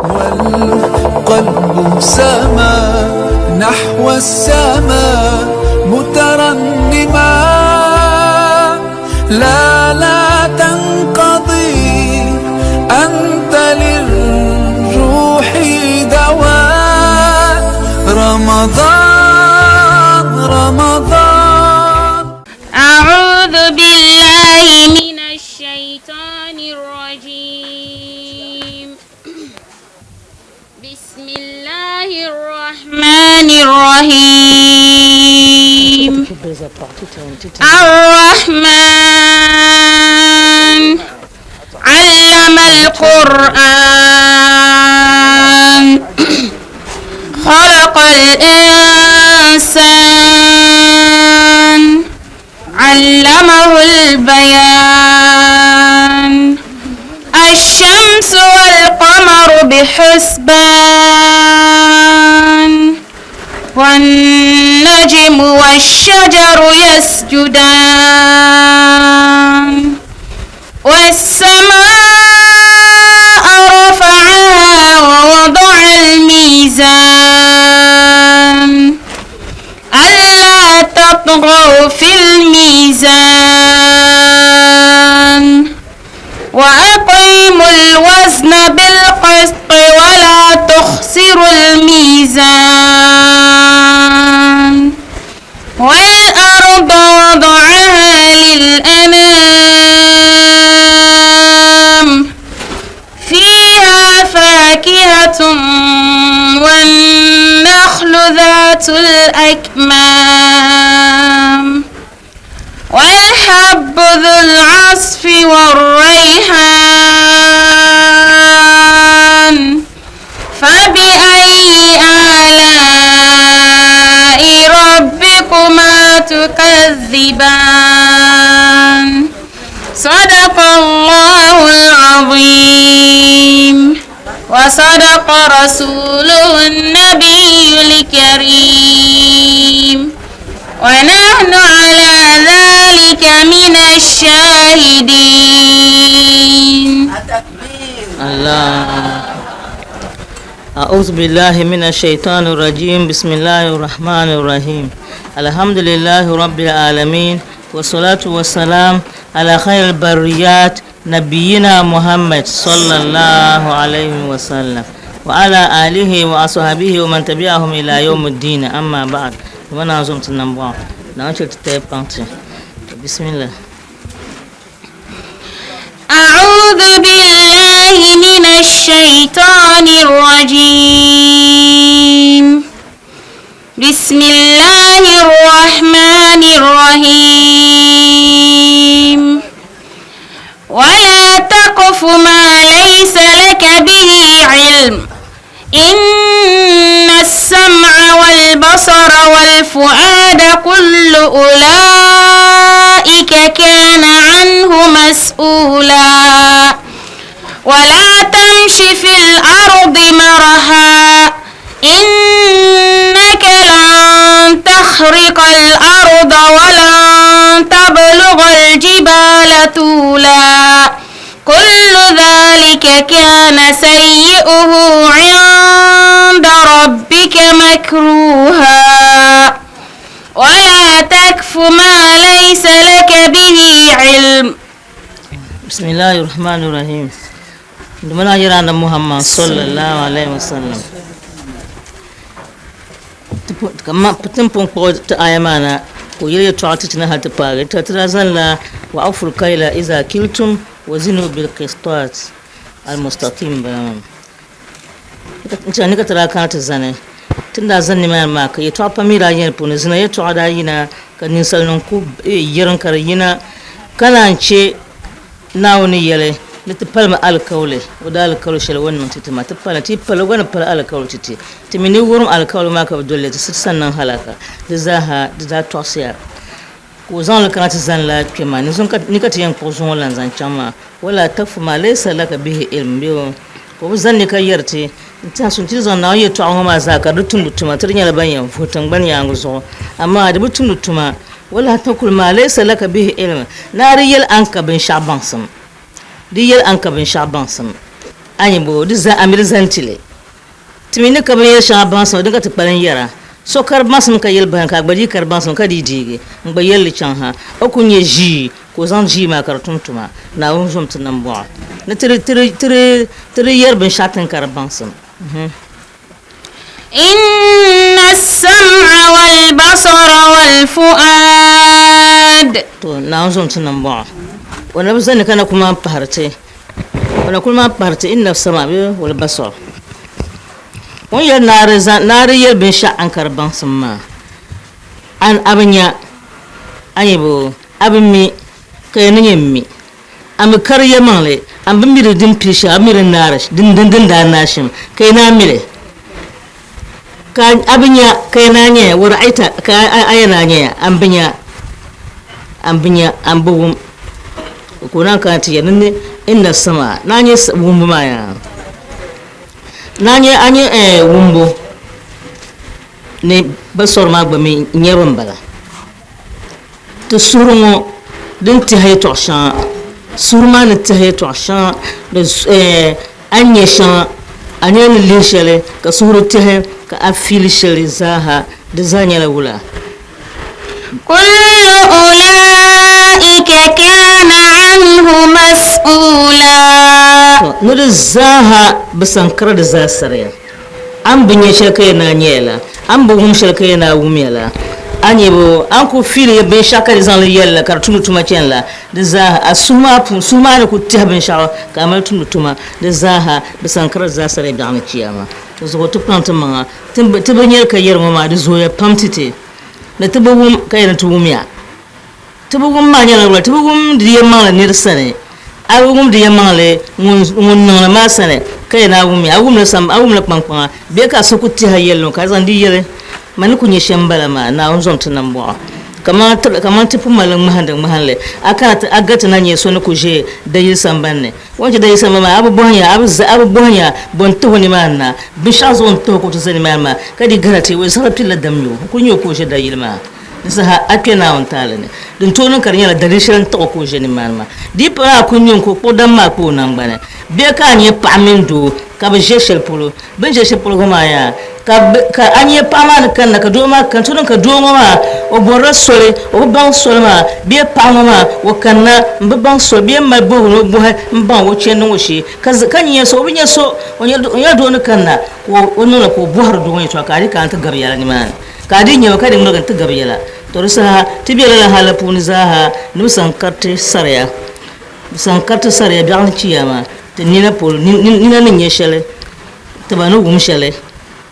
والقلب سما نحو السماء مترنما. لا لا تنقضي، أنت للروح دواء. رمضان رمضان. أعوذ بالله من الشيطان الرجيم. بسم الله الرحمن الرحيم. الرحمن علم القرآن، خلق الإنسان، علمه البيان. الشمس والقمر بحسبان، والنجم والشجر يسجدان، والسماء رفعها ووضع الميزان، ألا تطغوا في الميزان، وأقيموا الوزن بالقسط ولا تخسروا الميزان، والأرض وضعها للأنام، فيها فاكهة والنخل ذات الأكمام، والحب ذو العصف والريحان، فبأي آلاء ربكما تكذبان؟ صدق الله العظيم وصدق رسوله النبي الكريم، ونحن على ذلك من الشاهدين. الله. أعوذ بالله من الشيطان الرجيم. بسم الله الرحمن الرحيم. الحمد لله رب العالمين، والصلاة والسلام على خير البريات نبينا محمد صلى الله عليه وسلم وعلى آله وأصحابه ومن تبعهم إلى يوم الدين. أما بعد، وانا زمت النبوة نانشل تتايب. بسم الله. أعوذ بالله من الشيطان الرجيم. بسم الله الرحمن الرحيم. ولا تقف ما ليس لك به علم، إن السمع والبصر والفؤاد كل أولئك كان عنه مسؤولا. ولا تمش في الأرض مرحا، إنك لن تخرق الأرض ولن تبلغ الجبال طولا. كل ذلك كان سيئه عند ربك مكروها. ولا تكف ما ليس لك به علم. بسم الله الرحمن الرحيم. Muna jira na Muhammad sallallahu alaihi wasallam. Tin pun kpuɣi ti aya maa na ka o yɛli yɛltɔɣa ti ti ni hali ti paagi ti ti daa zaŋla wa awful kayla iza kiltum wa zinu bil qistat al mustaqim bala maa. N ni ka ti daa kana ti zani ti ni daa zani nimaani maa ka yɛltɔɣa pam mi daa yɛli puuni zina yɛltɔɣa daa yina ka ninsalinim ku yirim ka di yina ka naan chɛ Naawuni yɛli ni ti palimi alikauli, o daa alikauli shɛli o ni niŋ ti ti maa, ti palimi, ti yi pali o gba ni pali alikauli ti ti. Ti mi ni wurim alikauli maa ka bi doli li, ti siri sani niŋ halaka. Di zaaha di daa tɔɣisiya ka o zaŋ li kana ti zani la kpe maa ni ni ka ti yɛn kpuɣi zuŋɔ lan zaŋ chaŋ maa. Wala takfu maa laysa laka bihi ilm bee o ka o bi zani ni ka yɛri ti n-tɛha sun ti ni zaŋ Naawuni yɛltɔɣa ŋɔ maa zaa ka di tumdi tuma, ti di nyɛla ban yɛn vuhi tiŋgbani yaaŋa zuɣu, amaa di bi tumdi tuma. Wala takul maa laysa laka bihi ilm, ni a di yɛli a ni ka binshɛɣu baŋsim, di yɛli a ni ka binshɛɣu baŋsim. A ni bo di za a mi di zani ti li. Ti mi ni ka binyɛr shɛŋa baŋsim din ka ti kpalim yɛra. So kari baŋsim ka yɛli bahim ka a gba dii kari baŋsim ka dii deegi n-gba yɛli li chaŋ ha. O ku nya ʒii ka o zaŋ ʒii maa ka di tum tuma. Naawuni zom ti nambɔɣu ni ti di yɛri binshɛɣu ti ni kari baŋsim. Inna as-sam'a wal-basara wal-fu'aad. To Naawuni zom ti nambɔɣu. O na bi zani ka na kuli maan pahiri ti. O na kuli maan pahiri ti inna as-sam'a bee wal-basar. O ni yɛli ni a di yɛli binshɛɣu a ni kari baŋsim maa, a bi nya, a ni bo, a bi mi, ka yɛn ni nyɛ m-mi. A mi kari yɛlimaŋli, a mi bi mi di din pili shɛm, a bi mi din naari, din daa naai shɛm, ka yi naan mi li. Ka a bi nya, ka yi naan nyaya, wa ra'ayta, ka a yɛn naan nyaya, a mi bi nya, a mi bi nya, a mi bi wum. Ka o naan kana ti yɛli ni inna sama, ni a nya wumbu maa yaa, ni a nya, a nya wumbu ni basɔri maa gba mi nyabu m-bala. Ti suhuri ŋɔ din tɛhi yɛtɔɣ shɛŋa, suhuri maa ni tɛhi yɛtɔɣ shɛŋa, a ni nya shɛŋa, a nyɛla ni lihi shɛli ka suhuri tɛhi ka a fiili shɛli zaaha, di zaa nyɛla wula? Kullu ulaika kana anhu mas'ula. To, ni di zaaha bi sankara di zaa sariya. A ni bi nya shɛli ka yɛn ni a nyaya la, a ni bi wum shɛli ka yɛn ni a wumya la, a ni bi, a ni ku fiili binshɛɣu ka di zaŋ li yɛli la ka di tumdi tuma chani la, di zaaha, a suhu maa puuni, suhu maa ni ku tɛhi binshɛɣu ka a mali tumdi tuma, di zaaha, di sankara zaa sariya biɛɣu ni chiyaama. Di zuɣu ti kpaŋ ti maŋa, ti bi nyari ka yɛri ŋɔ maa, di zooya pam ti ti, ni ti bi wum ka yɛn ni ti wumya. Ti bi wum maa nyɛla wula? Ti bi wum di yɛlimaŋli nir sani. A bi wum di yɛlimaŋli ŋun niŋ li maa sani, ka yɛn a wumya? A wumla sam, a wumla kpaŋkpaŋa bee ka a so ku tɛha yɛli li ka a zaŋ di yɛli, Man ni ku nya shɛm m-bala maa, Naawuni zom ti nambɔɣu. Kaman kaman ti pun mali ŋmahindi ŋmahinli, a kana ti a gari ti na nyɛ so ni ku ʒe dayili samban ni. O ni chɛ dayili sambani maa, a bi bɔhi nya, a bi a bi bɔhi nya bɔ n-tih o nimaani na, binshɛɣu zuɣu n-tih o ka o ti ʒe nimaani maa, ka di gahira ti o zaɣili pilila dam nyu o, n-kul nya o ka o ʒe dayili maa. Di saha a kpe Naawuni taali ni. Din tooi niŋ ka di nyɛla daliri shɛli n-taɣ o ka o ʒe nimaani maa. Di yi pala a kul nya n-ka o kpuɣi dam maa kpa o naŋgbani bee ka a nya paɣa mini doo ka bɛ ʒe shɛli polo. Bɛ ni ʒe shɛli polo ŋɔ maa yaa, ka bɛ, ka a nya paɣa maa ni kanna ka doo maa kani. Tooi niŋ ka doo ŋɔ maa o bɔrila soli, o bi baŋ soli maa bee paɣa ŋɔ maa o kanna m-bi baŋ soli bee m-mali bɔhigu ni o bɔhi m-baŋ o chandi ŋɔ shee ka ka nya so, o bi nya so, o nyɛla doo ni kanna ka o niŋ la ka o bɔhiri doo ŋɔ yɛtɔɣa ka a di kana ti gabi yɛla nimaani. Ka a di nyama ka di ŋmaligi nti gabi yɛla. Tɔ di saha ti be lala hali puuni zaaha ni bɛ saŋ kariti sariya, bɛ saŋ kariti sariya biɛɣu ni chiyaama, ti nina polo, nina ni nya shɛli, tiba ni wum shɛli,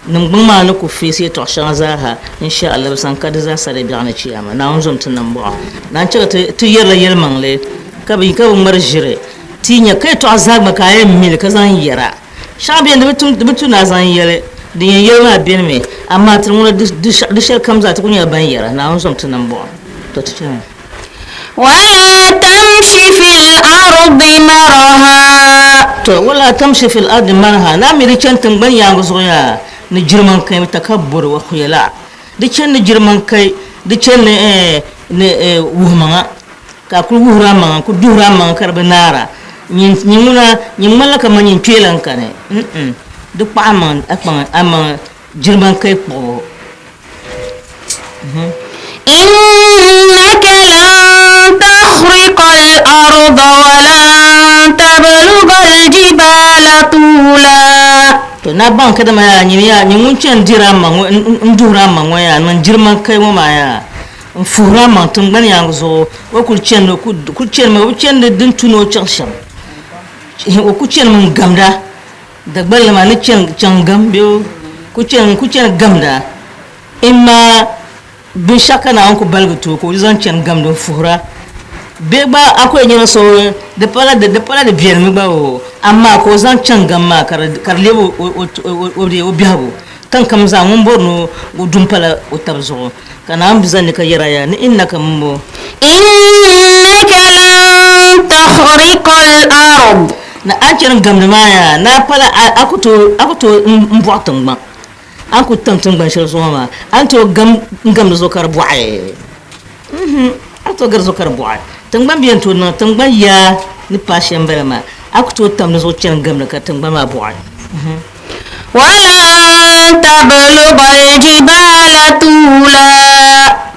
niŋgbuŋ maa ni ku feesi yɛtɔɣ shɛŋa zaaha, insha Allah, bɛ saŋ kari di zaa sariya biɛɣu ni chiyaama. Naawuni zom ti nambɔɣu. Naan chɛ ka ti yɛrila yɛlimaŋli ka bi ŋmari ʒiri. Ti nya ka yɛtɔɣa zaa gba ka a yɛn mi li ka zaŋ yɛra. Shɛŋa beni di bi tu ni a zaŋ yɛli, din yɛn yɛli maa beni mi, amaa ti ŋuna di shɛli kam zaa ti kuli nyɛla ban yɛra, Naawuni zom ti nambɔɣu. Tɔ ti chani. Wala tamshi fil ardi maraha. Tɔ wala tamshi fil ardi maraha, ni a mi di chani tiŋgbani yaaŋa zuɣu yaa ni jirimaŋkai mi takabbur wa khuyala, di chani ni jirimaŋkai, di chani ni ni wuhimaŋa. Ka a kul wuhir amaŋa n-kul duhir amaŋa ka di bi naara. Nyin ŋuna, nyin ŋmanila kaman nyin kpeela n-kani. Mm-mm, di kpaɣ amaŋa jirimaŋkai kpuɣibu. Innaka lan takhriqa al-arda wa lan tabluga al-jibala tula. To na baŋ kadama yaa nyin yaa nyin ŋun chani diri amaŋ ŋɔ n-duhiri amaŋ ŋɔ yaa niŋ jirimaŋkai ŋɔ maa yaa. N fuhiri amaŋ tiŋgbani yaaŋa zuɣu, o kul chanimi, o kul chanimi, o bi chandi din tu ni o chaŋ shɛm. O kul chanimi n-gamda, Dagbanli maa ni chaŋ gam bee o ku chani n-kul chani gamda. Imma binshɛɣu ka Naawuni ku baligi ti o ka o zaŋ chani gamdi n-fuhira. Bee gba a ku yɛn nyɛla so di pala di pala di biɛlimi gba o, amaa ka o zaŋ chaŋ gam maa ka di lebi o biɛhigu. Kaŋkam zaa ŋun bɔri ni o du m-pala o tab zuɣu, ka Naawuni bi zani ni ka yɛra ya ni innaka m-bo. Innaka lan takhriqa al-ard. Ni a ni chani gamdi maa yaa, ni a pala a ku tooi a ku tooi m-bɔɣi tiŋgbani, a ni ku tam tiŋgbani shɛli zuɣu maa, a ni tooi gam n-gam di zuɣu ka di bɔɣi? Nhim, a ni tooi gari zuɣu ka di bɔɣi? Tiŋgbani bi yɛn tooi niŋ tiŋgbani yaa ni paai shɛm m-bala maa. A ku tooi tam di zuɣu chani gamli ka tiŋgbani maa bɔɣi. Walan tabluga al-jibala tula.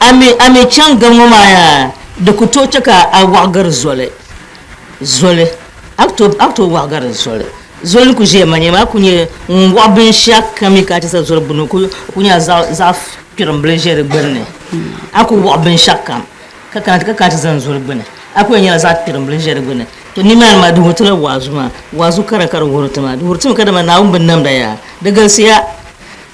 A mi, a mi chaŋ gam ŋɔ maa yaa, di ku tooi chɛ ka a waɣa gari zoli. Zoli, a ku tooi, a ku tooi waɣa gari zoli. Zoli ni ku ʒiya maa nyɛmi a ku nyɛ ŋun waɣa binshɛɣu kam mi ka a ti sa zoli gbuni o ku, o ku nyɛla zaɣ, zaɣ kpirimbili ʒe di gbunni. A ku waɣa binshɛɣu kam. Ka kana ka kana ti zani zoli gbuni, a ku yɛn nyɛla zaɣ kpirimbili ʒe di gbuni. To nimaani maa di wuhiri ti la waazu maa, waazu kara ka di wuhiri ti maa. Di wuhiri ti mi kadama Naawuni binnamda yaa, di galisiya.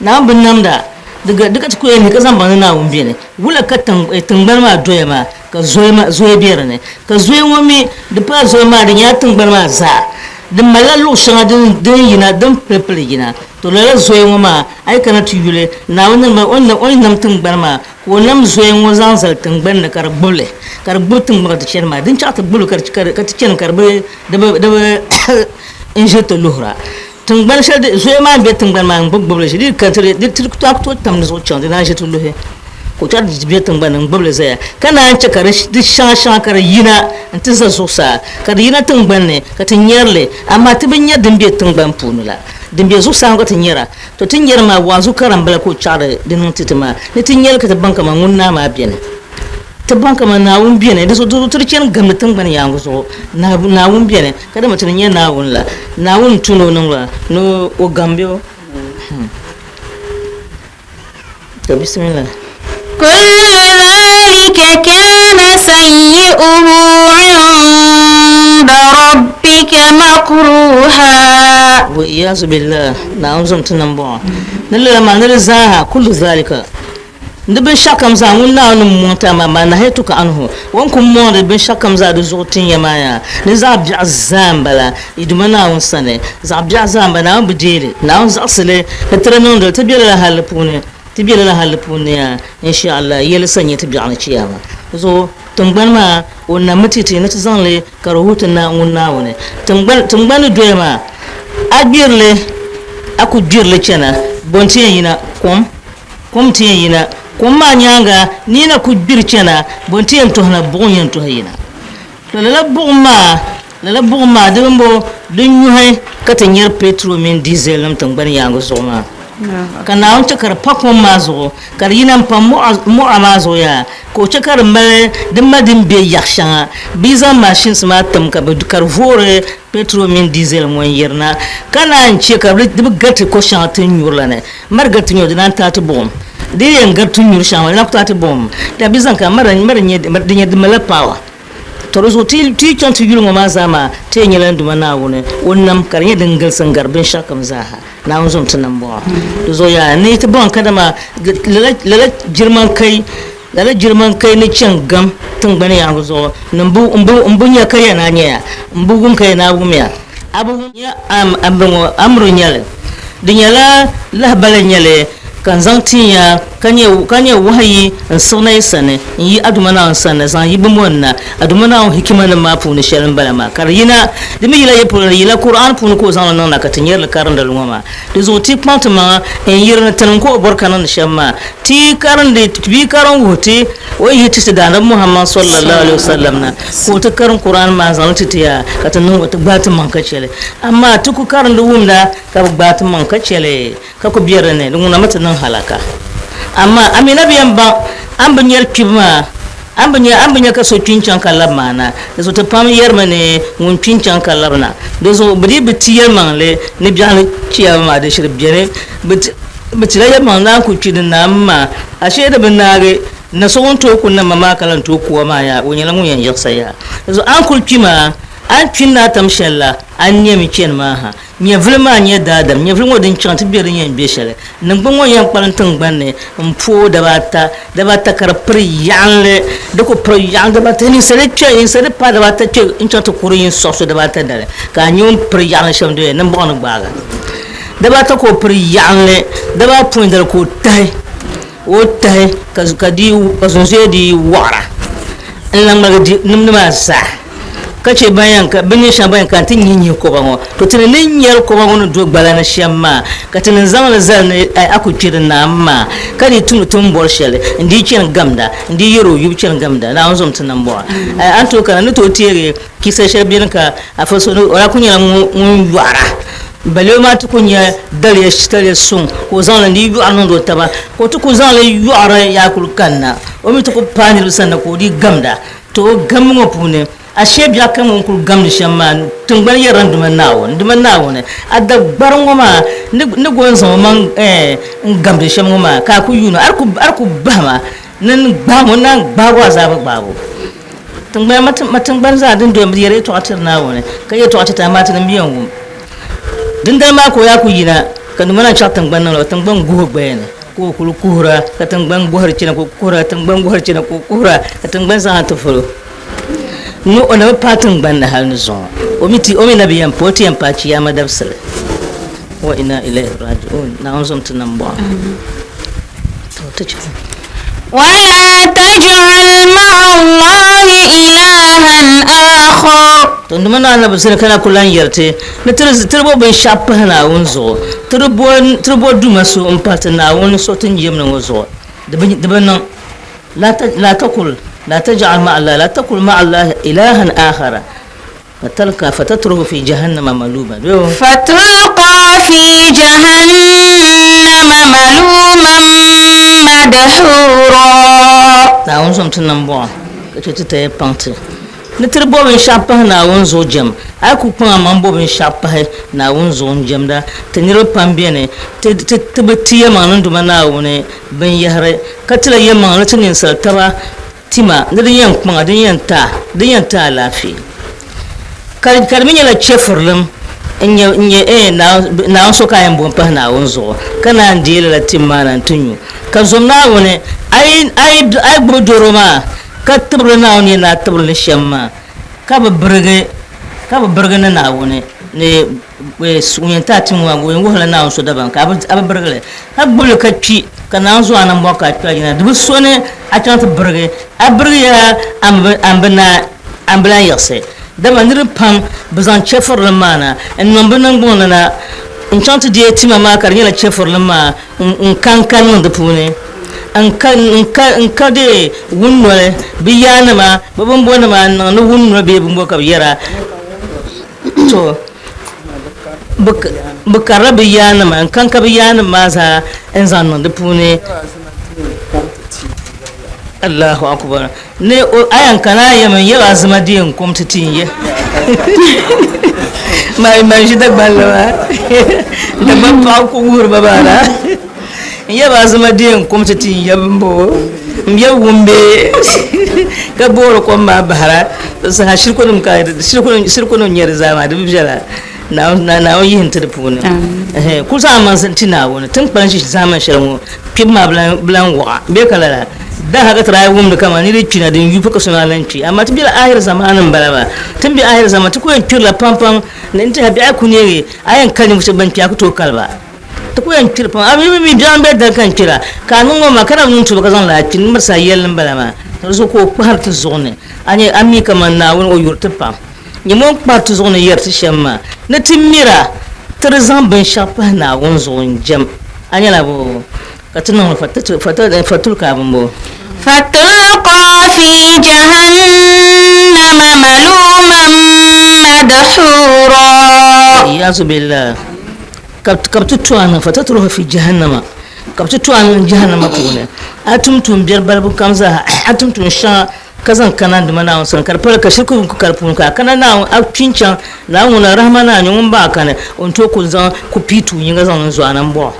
Naawuni binnamda, di gal, di ka ti ku yɛn lihi ka zaŋ baŋ ni Naawuni beni. Wula ka tiŋ, tiŋgbani maa doya maa ka zoya maa, zoya be di ni. Ka zoya ŋɔ mi, di pala zoya maa, di nyɛla tiŋgbani maa zaa. Di malila luɣ shɛŋa din, din yina, din pilipili yina. To lala zoya ŋɔ maa, a yi kana ti yuli, Naawuni ni, o ni, o ni nam tiŋgbani maa, Ka o nam zoya ŋɔ zaŋ zali tiŋgbani ni ka di gbubi li, ka di gbubi tiŋgbani ka ti chani maa. Din chaɣ ti gbubi li ka ti chani ka di bi di bi di bi n-ʒiri ti luhira. Tiŋgbani shɛli di zoya maa m-be tiŋgbani maa n-gbubi gbubi li ʒi. Di yi kani ti di ti ku tooi tam di zuɣu chaŋ di naan ʒi ti luhi. Ka o chaɣ ti be tiŋgbani ni n-gbubi li zaya ka naan chɛ ka di shɛŋa shɛŋa ka di yina nti za zuɣusaa ka di yina tiŋgbani ni ka ti nyari li amaa ti bi nya din be tiŋgbani puuni la. Din be zuɣusaa ŋɔ ka ti nyara. To ti nyari maa waazu kara m-bala ka o chaɣiri di niŋ ti ti maa ni ti nyali ka ti baŋ kaman ŋun naa maa beni. Ti baŋ kaman Naawuni beni, di zuɣu ti di chani gamdi tiŋgbani yaaŋa zuɣu. Naawuni beni, ka dama ti ni nya Naawuni la, Naawuni n-tu ni o niŋ la ni o gambi o. To bisimila. Kullu zalika kana sayyi'uhu 'inda rabbika makruha. Wa iyazu billah, Naawuni zom ti nambɔɣu. Ni lala maa, ni di zaaha, kullu zalika, ni binshɛɣukam zaa ŋun Naawuni ni mɔŋ ti a maa, maa nahaytuka anhu, o ni ku mɔŋdi binshɛɣukam zaa di zuɣu tin ya maa yaa, ni zaɣ biɛɣu zaa m-bala, yi Duuma Naawuni sani, zaɣ biɛɣu zaa m-bala, Naawuni bi deei li, Naawuni zaɣisi li, ni ti di niŋdi li, ti be lala halli puuni. Ti be lala halli puuni yaa, insha Allah, yɛli sa nyɛ ti biɛɣu ni chiyaama zuɣu. Tiŋgbani maa, o nammi ti ti ni ti zaŋ li ka di wuhi ti na ŋun Naawuni. Tiŋgbani, tiŋgbani ni doya maa, a gbiri li, a ku gbiri li chana, bɔ n-ti yɛn yina? Kom. Kom n-ti yɛn yina. Kom maa nyaaŋa, ni yi na ku gbiri chana, bɔ n-ti yɛn tɔhi na? Buɣim yɛn tɔhi yina. To lala buɣim maa, lala buɣim maa di bimbo di nyuhi ka ti nyari petrol mini diesel nim tiŋgbani yaangi zuɣu maa. Ka Naawuni chɛ ka di pa kom maa zuɣu, ka di yina m-pa mɔɣa maa zuɣu yaa, ka o chɛ ka di mali di mali din be yaɣ shɛŋa. Bɛ yi zaŋ machines maa tim ka bɛ ka di voori petrol mini diesel ŋɔ n-yirina, ka naan chɛ ka di bi gariti ko shɛŋa ti ni nyuri la ni. Mari gariti nyuri di naan taai ti buɣim. Di yi yɛn gari ti nyuri shɛŋa maa di naan ku taai ti buɣim. Di bi zaŋ ka mari di nyɛ di malila power. To di zuɣu ti yi chaŋ ti yuli ŋɔ maa zaa maa, ti yɛn nyɛla n Duuma Naawuni o nam ka di nyɛ din galisi n-gari binshɛɣukam zaaha. Naawuni zom ti nambɔɣu. Di zuɣu yaa ni ti baŋ kadama lala jirimankai lala jirimankai ni chaŋ gam tiŋgbani yaangu zuɣu ni m bi nya ka ya na nyaya, m bi wum ka ya na wumya. A bi wum ya amri ŋɔ amri nyɛli, di nyɛla lahibali n-nyɛ li ka n zaŋ tin ya ka nyɛ ka nyɛ wahayi n-siɣi na yi sani n-yi a Duuma Naawuni sani na zaŋ yi bimbɔŋ na, a Duuma Naawuni hikimanim maa puuni shɛli m-bala maa, ka di yina, di mi yila ya polo ni, di yila Kur'aan puuni ka o zaŋ li niŋ na ka ti nyari li karindili ŋɔ maa. Di zuɣu ti kpaŋ ti maŋa n-yiri ni tinim ka o bɔri ka niŋdi shɛm maa, ti karindi, bia karim wuhi ti o ni yihi ti ti Daanabi Muhammad sallallahu alaihi wasallam na, ka o ti karim Kur'aan maa n-zaŋ li ti ti ya ka ti niŋ o, ti gbaai ti maŋ ka chɛ li. Amaa ti ku karindi wumda ka bi gbaai ti maŋ ka chɛ li. Ka ku be di ni, di ŋuna mi ti niŋ halaka. Amaa a mi na bi yɛn baŋ a ni bi nyari kpibu maa, a ni bi nya, a ni bi nya ka so kpi n-chaŋ ka lab maa na. Di zuɣu ti pam yɛrimi ni ŋun kpi n-chaŋ ka lab na. Di zuɣu bɛ dii bi ti yɛlimaŋli ni biɛɣu ni chiyaama maa di shiri beni. Bɛ ti, bɛ tila yɛlimaŋli ni a ni ku kpi di naami maa, ashee di bi naagi. Na so ŋun tooi ku nam ma maa ka lan tooi ku a maa yaa, o nyɛla ŋun yɛn yiɣisi yaa. Di zuɣu a ni kul kpi maa, a ni kpi n-naai tam shɛl la, a ni nɛmi chani maa ha. Nyɛvili maa nyɛ daadam nyɛvili ŋɔ din chaŋ ti be din yɛn be shɛli. Niŋgbuŋ ŋɔ yɛn kpalim tiŋgbani ni m-pooi daba ata, daba ata ka di piri yaɣinli, di ku piri yaɣinli daba ata, ninsali kpe, ninsali paai daba ata kpe n-chaŋ ti kuri yin sɔɣiso daba ata dali, ka a nya o ni piri yaɣinli shɛm doya nimbɔɣu ni gbaaga. Daba ata ka o piri yaɣinli, daba apɔin dali ka o tahi, o tahi ka di, ka zunzuya dii wɔɣira n-lan ŋmaligi di nimdi maa zaa. Ka chɛ ban yɛn ka, bɛ ni nyɛ shɛŋa ban yɛn kana ti nyihi nyihi koba ŋɔ. To ti ni ni nyɛri koba ŋɔ ni do gbala ni shɛm maa, ka ti ni zaŋ li zali ni a ku kpi di naam maa, ka di tumdi ti ni bɔri shɛli, n-dii chani gamda, n-dii yɛr o yubu chani gamda. Naawuni zom ti nambɔɣu. A ni tooi kana, n ni tooi teegi kisa shɛli beni ka afa so ni o daa kul nyɛla ŋun yɔɣira. Balibu maa ti ku nya daliya daliya suŋ ka o zaŋ li n-dii yɔɣiri niŋdi o taba, ka o ti ku zaŋ li yɔɣiri yaa kul kanna. O mi ti ku paai niriba sanna ka o dii gamda. To o gambu ŋɔ puuni, ashee biɛɣu kam ŋun kul gamdi shɛm maa, tiŋgbani yɛrila n Duuma Naawuni, n Duuma Naawuni, a dagbari ŋɔ maa ni ni go n-zaŋ omaŋ n-gamdi shɛm ŋɔ maa, ka a ku yuun o, a di ku bahi ma ni n gbahim o, n naan gbaag o azaaba gbaabu. Tiŋgbani ma tiŋgbani zaa din doya mi yɛri yɛtɔɣa tiri Naawuni, ka yɛtɔɣa ti ti, amaa tinim bi yɛn wum. Dindali maa ka o yaa ku yina, ka Duuma naan chaɣ tiŋgbani niŋ la o tiŋgbani guhi o gbaya ni. Ka o kul kuhira, ka tiŋgbani gɔhiri chana, ka o kuhira, ka tiŋgbani gɔhiri chana, ka o kuhira, ka tiŋgbani zaa ti folo. Ni o na bi paai tiŋgbani ni hal ni zuŋɔ, o mi ti, o mi na bi yɛn paai, o ti yɛn paai Chiyaama dabisili. Wa inna ilayhi raji'un. Naawuni zom ti nambɔɣu. To, ti chɛ. Wala taj'al ma'a Allahi ilahan akhar. To nduma ni Annabi sani ka na ku lan yɛri ti ni ti di bo binshɛɣu pahi Naawuni zuɣu, ti di bo duuma so m-pahi ti Naawuni so ti ni yɛm ni ŋɔ zuɣu, di bi niŋ. La taqul, la taj'al ma'a Allahi, la taqul ma'a Allahi ilahan akhara, fatalqa fatatruhu fi jahannama maluman. Fatulqa fi jahannama maluman madhura. Naawuni zom ti nambɔɣu ka chɛ ti taya paŋ ti. Ni ti di bo binshɛɣu pahi Naawuni zuɣu jɛm, a yi ku kpaŋ amaŋ bo binshɛɣu pahi Naawuni zuɣu n-jɛmda, ti niriba pam beni, ti, ti, ti bi ti yɛlimaŋli ni Duuma Naawuni binyɛhiri, ka tila yɛlimaŋli ti ninsal taba tima ni din yɛn kpaŋ a, din yɛn ti a, din yɛn ti a alaafee. Ka, ka di mi nyɛla chɛfurilim n-nyɛ, n-nyɛ, ɛɛn, Naawuni so ka a yɛn bo m-pahi Naawuni zuɣu, ka naan deei lala tim maa na nti nyu. Ka zom Naawuni, a yi, a yi, a yi gbubi dɔro maa, Ka tibiri Naawuni yɛn daa tibiri li shɛm maa, ka bi birigi, ka bi birigi ni Naawuni ni ŋun yɛn ti a tim ŋɔ maa, o yɛn wuhila Naawuni so dabam, ka a bi birigi li, ka gbubi li ka kpi, ka Naawuni zuɣu a nambɔɣu ka a kpi aljana. Di bi so ni a chaŋ ti birigi, a birigiya a ni bi naai, a ni bi lan yiɣisi. Dama niriba pam bi zaŋ chɛfurilim maa na n-niŋ bɛ niŋgbuŋ ni na n-chaŋ ti deei tima maa ka di nyɛla chɛfurilim maa n-ka n-ka niŋ di puuni. N-ka deei wun noli bɛ yaanima, bɛ bimbonima n-niŋ ni wun noli bee bimbo ka bɛ yɛra. To, bɛ karila bɛ yaanima n-ka n-ka bɛ yaanima maa zaa n-zaŋ niŋ di puuni. Allahu Akbar. Ni o a yɛn kana a yɛmi n yɛli azima di yɛn kom ti ti n yɛ maa man ʒi Dagbanli maa Dagban paɣa ku wuhiri ba maa na n yɛli azima di yɛn kom ti ti n yɛ bimbo n yɛ wumbe ka boori kom maa bahira saha shirikunim ka shirikunim nyɛ di zaa maa di bi viɛla Naawuni yihi n ti di puuni kuli zaŋ maŋ ti Naawuni tin kpalim ʒi zaamani shɛli ŋɔ kpibu maa bi lan waɣa bee ka lala Da haka ti daa wumdi kaman nir yi kpina din yuui ka so maa lan kpi. Amaa ti bela ahiri zamaani m-bala maa. Ti ni be ahiri zamaani, ti ku yɛn kpirila pampam ni nti ha biɛhi ku neegi a yɛn kali ninvuɣ shɛb bɛn kpi a ku tooi kali ba. Ti ku yɛn kpiri pam. A mi mi biɛɣu m-be dali ka n kpira, ka a niŋ ŋɔ maa ka na bi niŋ tuuba ka zaŋ li a kpi ni mirisi a yɛlli m-bala maa. Di zuɣu ka o kpahiri ti zuɣu ni. A nya, a mi kaman Naawuni o yuri ti pam. Nyam o ni kpahiri ti zuɣu ni yɛri ti shɛm maa ni ti mira ti di zaŋ binshɛɣu pahi Naawuni zuɣu n-jɛm. A nyala boo? Ka ti niŋ li fatulka bimbo. Fatulqa fi jahannama maluman madhura. Iyazu billah. Ka bɛ ti to a niŋ fatatruhu fi jahannama. Ka bɛ ti to a niŋ jahannama puuni. A tum tuumbiɛri balibu kam zaaha, a tum tuun shɛŋa ka zaŋ kana Duuma Naawuni sani, ka di pala ka shirku ku ka di puuni, ka a kana Naawuni, a kpi n-chaŋ Naawuni ŋuna Rahman Naa nyɛ ŋun baɣa kani, o ni tooi ku zaŋ ku pii tuun yiŋga zaŋ niŋ zuɣu a nambɔɣu.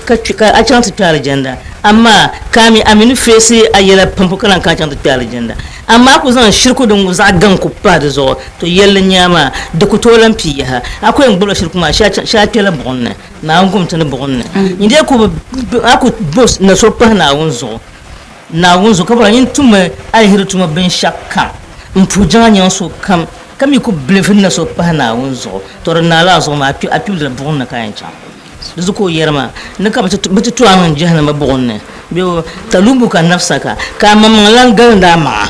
Ka kpi ka a chaŋ ti kpe alijanda. Amaa ka a mi a mi ni feesi a yɛla pam ka lan ka a chaŋ ti kpe alijanda. Amaa a ku zaŋ shiriku din ŋub zaɣ gaŋ ku pahi di zuɣu, to yɛlli n-nyɛ a maa, di ku tooi lan pii yaha. A ku yɛn gbubila shiriku maa shee a kpɛla buɣim ni. Naawuni kum ti ni buɣim ni. Nyin dee ku bi a ku bo na so pahi Naawuni zuɣu. Naawuni zuɣu ka bɔra nyin tummi aliheri tuma binshɛɣukam m-puhi jiŋa nyaŋ so kam, ka mi ku bilifi na so pahi Naawuni zuɣu, to di naai lala zuɣu maa a kpibidila buɣim ni ka yɛn chaŋ. Di zuɣu ka o yɛri maa, Ni ka bɛ ti to a niŋ jahannama buɣim ni, bee o, Talumbuka nafsaka, ka a maŋmaŋ lan galindi a maŋa.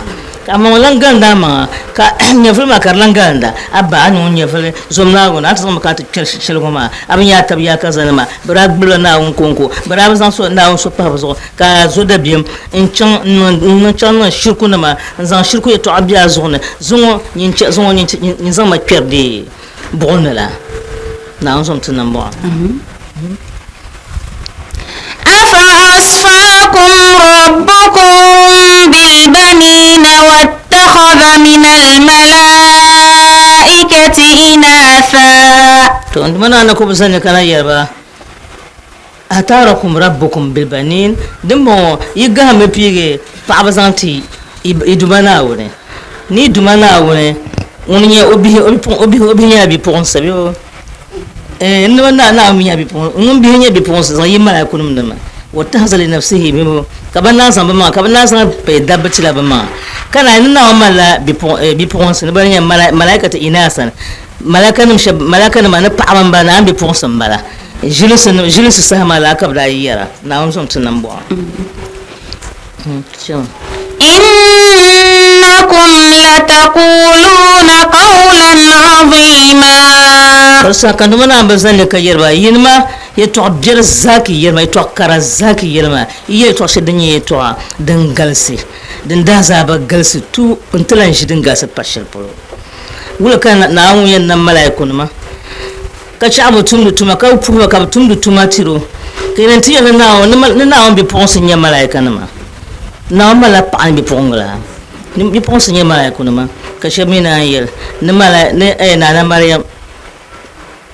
Ka a maŋ lan galinda a maŋa, ka nyɛvili maa ka di lan galinda a ba, a ni ŋun nyɛvili zom Naawuni, a ni ti zaŋ mi ka a ti kpɛri shɛli ŋɔ maa, a bi nya a tab yaakazanima, bɛ daa gbibila Naawuni kɔŋko, bɛ daa bi zaŋ so Naawuni so pahi bɛ zuɣu, ka a zo dabiɛm n-chaŋ n-niŋ chaŋ niŋ shirikunima n-zaŋ shiriku yɛtɔɣa be a zuɣu ni, zuŋɔ nyin chɛ, zuŋɔ nyin zaŋ ma kpɛri di buɣim ni la. Naawuni zom ti nambɔɣu. أفأصفاكم ربكم بالبنين واتخذ من الملائكة إناثا. To mana na ku bi sani kana yɛri ba, atarakum rabbukum bilbanin, din bɔŋɔ yi gahimmi piigi paɣaba zaŋ ti yi Duuma Naawuni, ni yi Duuma Naawuni ŋuni nyɛ o bihi, o bihi nyɛla bipuɣinsi bee o N na Naawuni mi nyɛla bipuɣinsi, ŋun bihi nyɛ bipuɣinsi zaŋ yi malaaikunim ni ma, wa tahaza li nafsihi minhu, ka bɛ naan zaŋ bɛ maŋa, ka bɛ naan zaŋ pay dabba tila bɛ maŋa, ka naan ni Naawuni malila bipuɣinsi ni bɛ ni nyɛ malaaikati inaasan, malaikanim shɛba, malaikanima ni paɣaba m-bala, Naawuni bipuɣinsi m-bala. Ʒilinsi saha maa laa ka bɛ daa yi yɛra, Naawuni zom ti nambɔɣu. Innakum lataquluna qawlan azima. Ka saha ka nima naan bi zani li ka yɛri ba, Yinima yɛtɔɣ biɛri zaa ka yi yɛli ma, yɛtɔɣ kara zaa ka yi yɛli ma, yi yɛli yɛtɔɣ shɛli din nyɛ yɛtɔɣa din galisi, din daazaaba galisi tu n-ti lan ʒi din galisi pa shɛli polo. Wula ka Naawuni yɛn nam malaikunima ka chaɣ bɛ tumdi tuma, ka puhi ba ka bɛ tumdi tuma tir o, ka yɛli nti yɛli ni Naawuni bipuɣinsi n-nyɛ malaikanima? Naawuni malila paɣa ni bipuɣiŋga. Ni bipuɣinsi n-nyɛ malaikunima, ka shɛba mi naan yɛli ni Naana Mariam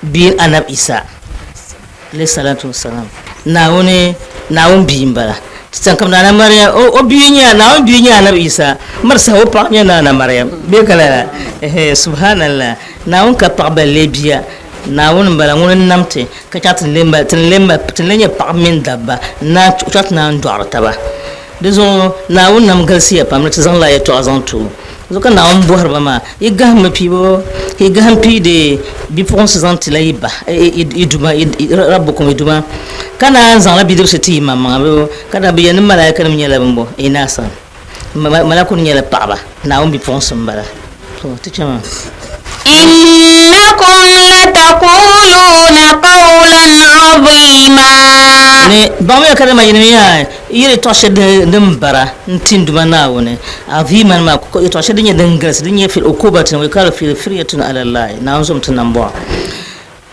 bia Anabi Isa, alayhi salatu wa salam, Naawuni Naawuni bia m-bala. Ti chaŋ ka Naana Mariam, o bia n-nyɛ, Naawuni bia n-nyɛ Anabi Isa, miri saha o paɣa n-nyɛ Naana Mariam, bee ka lala? Ɛhɛ, subhanallah, Naawuni ka paɣa balle bia, Naawuni m-bala, ŋuni n-nam ti, ka chaŋ ti ni lee nyɛ paɣaba mini dabba, n-naan chaŋ ti naan dɔɣiri taba. Di zuɣu Naawuni nam galisiya pam ni ti zaŋ lala yɛtɔɣa zaŋ ti o. Di zuɣu ka Naawuni bɔhiri ba maa, Yi gahimmi piibu, yi gahim piidi bipuɣinsi zaŋ ti la yi ba, yi Duuma, Rabbukum, yi Duuma, ka naan zaŋla bidibisi ti yi maŋmaŋa bee? Ka daa bi yɛli ni malaikanim nyɛla bɛn bo? Inaasa, Malaikunim nyɛla paɣiba, Naawuni bipuɣinsi m-bala. To, ti chama. Innakum lataquluuna qawlan aziima. Ni baŋmiya kadama yinim yaa yi yɛtɔɣ shɛli din bara n-ti n Duuma Naawuni, aziiman maa, yɛtɔɣ shɛli din nyɛ din galisi, din nyɛ fil ukubatin wa yuqaalu fil firyatin ala Allahi, Naawuni zom ti nambɔɣu.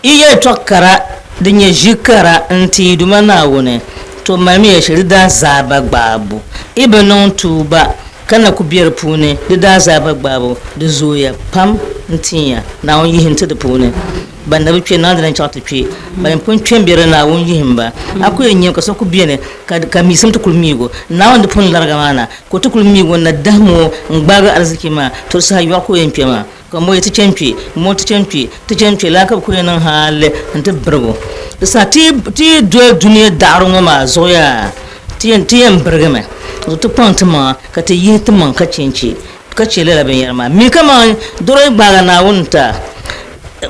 Yi yɛtɔɣ kara din nyɛ ʒi kara n-ti yi Duuma Naawuni, to malimiya shɛli di daazaaba gbaabu. Yi bi niŋ tuuba ka na ku be di puuni, di daazaaba gbaabu di zooya pam n-tin ya. Naawuni yihi n-ti di puuni. Ban na bi kpe, Naawuni di lan chaɣ ti kpe. Ban pun kpe m-be di, Naawuni yihim ba. A ku yɛn nyami ka so ku beni ka miisim ti kul miig o. Naawuni di pun lariga maa na, ka o ti kul miig o n-na dahim o n-gbaagi ariziki maa, to di saha yɔɣu ka o yɛn kpe maa. Ka mɔya ti chani kpe, mɔri ti chani kpe, ti chani kpe, lala ka bɛ kuli yɛn niŋ hali nti birigi o. Di saha ti yi doli dunia daɣiri ŋɔ maa zuɣu yaa, ti yɛn birigimi. Zuɣu ti kpaŋ ti maŋa ka ti yihi ti maŋ ka chɛnchɛ ka chɛ lala binyɛra maa. Mi kaman doro yi gbaagi a Naawuni n-ti a,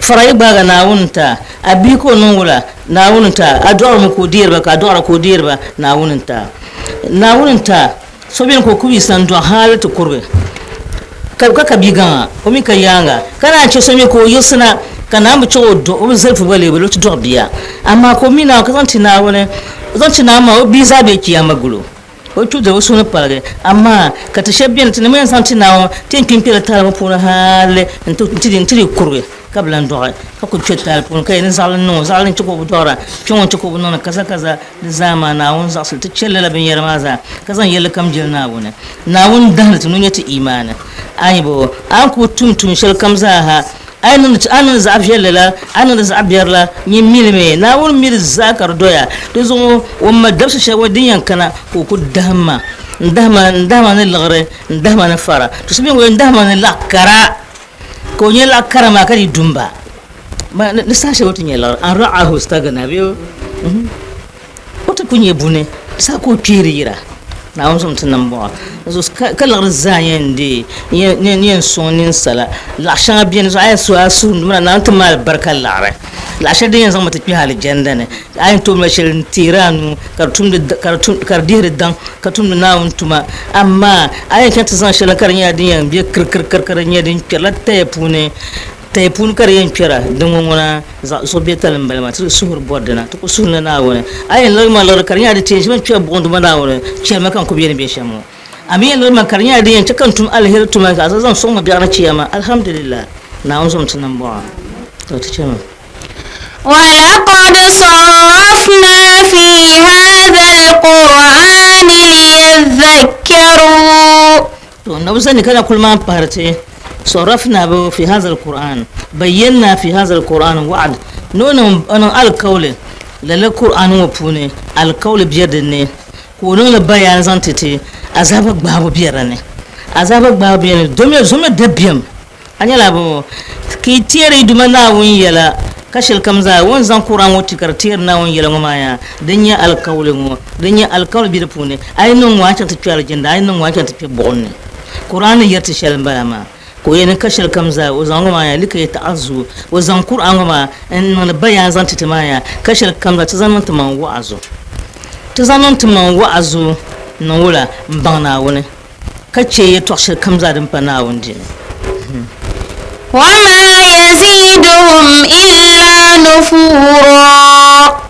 fara yi gbaagi a Naawuni n-ti a, a bihi ka o niŋ wula, Naawuni n-ti a, a dɔɣiri mi ka o deeri ba, ka a dɔɣira ka o deeri ba, Naawuni n-ti a. Naawuni n-ti a. So beni ka o ku yi sandɔɣu hali ti kurigi ka ka ka bia gaŋa, o mi ka yaaŋa, ka naan chɛ so mi ka o yiɣisina ka naan bi chɛ o o bi zalifu gba lee bi ti dɔɣi bia. Amaa ka o mi Naawuni ka zaŋ ti Naawuni, o zaŋ ti Naawuni maa o bia zaa be chiyaama gul o. O kpi o suhu ni paligi. Amaa ka ti shɛba beni ti ni mi yɛn zaŋ ti Naawuni ti yɛn kpi n-kpɛla taali ŋɔ puuni hali nti di kurigi. Ka bi lan dɔɣi, ka kul kpe taali puuni, ka yɛli ni zaɣili n-niŋ o, zaɣili n-chɛ ka o bi dɔɣira, kpe ŋɔ n-chɛ ka o bi niŋdi kaza kaza, di zaa maa Naawuni zaɣisili. Ti chɛ lala binyɛra maa zaa, ka zaŋ yɛlli kam jɛli Naawuni. Naawuni dahindi ti ni o nyɛ ti iimaani. A ni bo, a ni kul tum tuun shɛli kam zaa ha, a yi niŋdi a ni niŋdi zaɣ viɛlli la, a ni niŋdi zaɣ biɛri la, nyin mi li mi. Naawuni mi di zaa ka di doya. Di zuɣu o mali dabisi shɛli ŋɔ din yɛn kana ka o ku dahim ma, n-dahima n-dahima ni liɣiri, n-dahima ni fara. To so beni ŋɔ n-dahima ni laɣ kara. Ka o nyɛ laɣ kara maa ka di dumba ni saha shɛli o ti nyɛ liɣiri an ra'ahu stagna bee o ti ku nyɛ buni di saha ka o kpeeri yira. Naawuni zom ti nambɔɣu. Dinzuɣu ka liɣiri zaa yɛn deei n yɛn sɔŋ ninsala. Laɣ shɛŋa beni zuɣu a yɛn suhi a suhu ni Naawuni ti ma alibarika liɣiri. Laɣ shɛli din yɛn zaŋ ma ti kpɛhi alijanda ni. A yɛn tooi mali shɛli n-teeri a nuu ka di dihiri daŋ ka tumdi Naawuni tuma. Amaa a yɛn chaŋ ti zaŋ shɛli ka di nyɛla din yɛn be kirikirikiri ka di nyɛ din kpɛrila taya puuni. Taya puuni ka di yɛn kpɛra, din ŋɔ ŋuna zuɣubiɛtali m-bala maa, ti suhuri bɔri dina, ti ku suhirila Naawuni. A yɛn lirigi ma liɣiri ka di nyɛla di ti yɛn ʒimi n-kpɛri buɣim Duuma Naawuni, chɛli ma ka n ku be ni be shɛm ŋɔ. A mi yɛn lirigi ma ka di nyɛla din yɛn chɛ ka n tum aliheri tuma ka a zaŋ sɔŋ ma biɛɣu ni chiyaama. Alhamdulillah, Naawuni zom ti nambɔɣu. Tɔ ti chɛmi. ولقد صرفنا في هذا القرآن ليذكروا. To na bi sani kana kuli maa pahiri ti sarafna bi fi hadha al-Qur'an bayyana fi hadha al-Qur'an wa'd ni o niŋ alikauli lala Qur'an ŋɔ puuni alikauli be din ni ka o niŋli bayaan zaŋ ti ti azaaba gbaabu be di ni azaaba gbaabu be ni domi zomi dabiɛm A nyɛla bɛ ka yi teeri yi Duuma Naawuni yɛla, ka shɛlikam zaa o ni zaŋ Kuran ŋɔ ti ka di teeri Naawuni yɛla ŋɔ maa yaa, din nyɛ alikauli ŋɔ, din nyɛ alikauli be di puuni, a yi niŋ ŋɔ a ni chaŋ ti kpe alijanna, a yi niŋ ŋɔ a ni chaŋ ti kpe buɣim ni. Kuran ni yɛri ti shɛli m-bala maa, ka o yɛli ni ka shɛlikam zaa o zaŋ ŋɔ maa yaa, likay ta'azu, o zaŋ Kuran ŋɔ maa n-niŋdi bayaan zaŋ ti ti maa yaa, ka shɛlikam zaa ti zaŋ niŋ ti maŋ wa'azu. Ti zaŋ niŋ ti maŋ wa'azu niŋ wula? M-baŋ Naawuni. Ka chɛ yɛtɔɣ shɛli kam zaa din pa Naawuni dini. Wama yaziduhum illa nufura.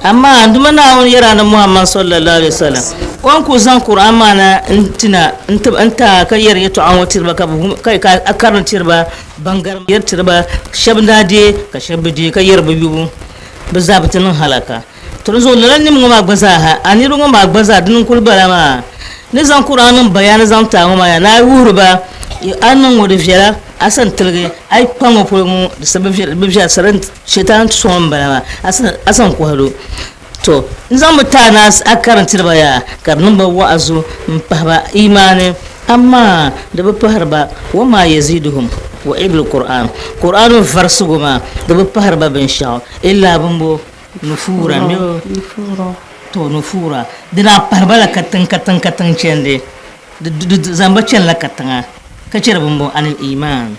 Amaa n Duuma Naawuni yɛri Annabi Muhammad sallallahu alaihi wasallam, O ni kul zaŋ Kur'an maa na n-ti na n-ti a ka yɛri yɛtɔɣa ŋɔ tiri ba ka bɛ wum ka a karindi tiri ba ban garim yɛri tiri ba shɛba n-daa deei ka shɛba bi deei ka yɛri bɛ yubu bɛ zaa bi ti niŋ halaka. To di zuɣu lala nim ŋɔ maa gba zaa ha, a niriba ŋɔ maa gba zaa dini n-kuli bala maa. Ni zaŋ Kur'an niŋ bayaani zaŋ ti a ŋɔ maa yaa ni a yi wuhiri ba, a ni niŋ ŋɔ di viɛla, a sa n-tiligi, a yi kpa ŋɔ polo ŋɔ di sa bi viɛla, sa din shɛtan sɔŋ m-bala maa, a sa n-kɔhi lu. To n zaŋ mi ti a ni a karim tiri ba yaa ka di niŋ ba wa'azu m-pahi ba imaani, amaa di bi pahiri ba, wa maa yaziduhum wa'idul Kur'an, Kur'an varisigu maa di bi pahiri ba binshɛɣu illaa bimbo. Nufuura to nufuura di daa pahiri ba la katiŋ katiŋ katiŋ chandi di zaŋ ba chanila katiŋa ka chɛri bimbo anil iman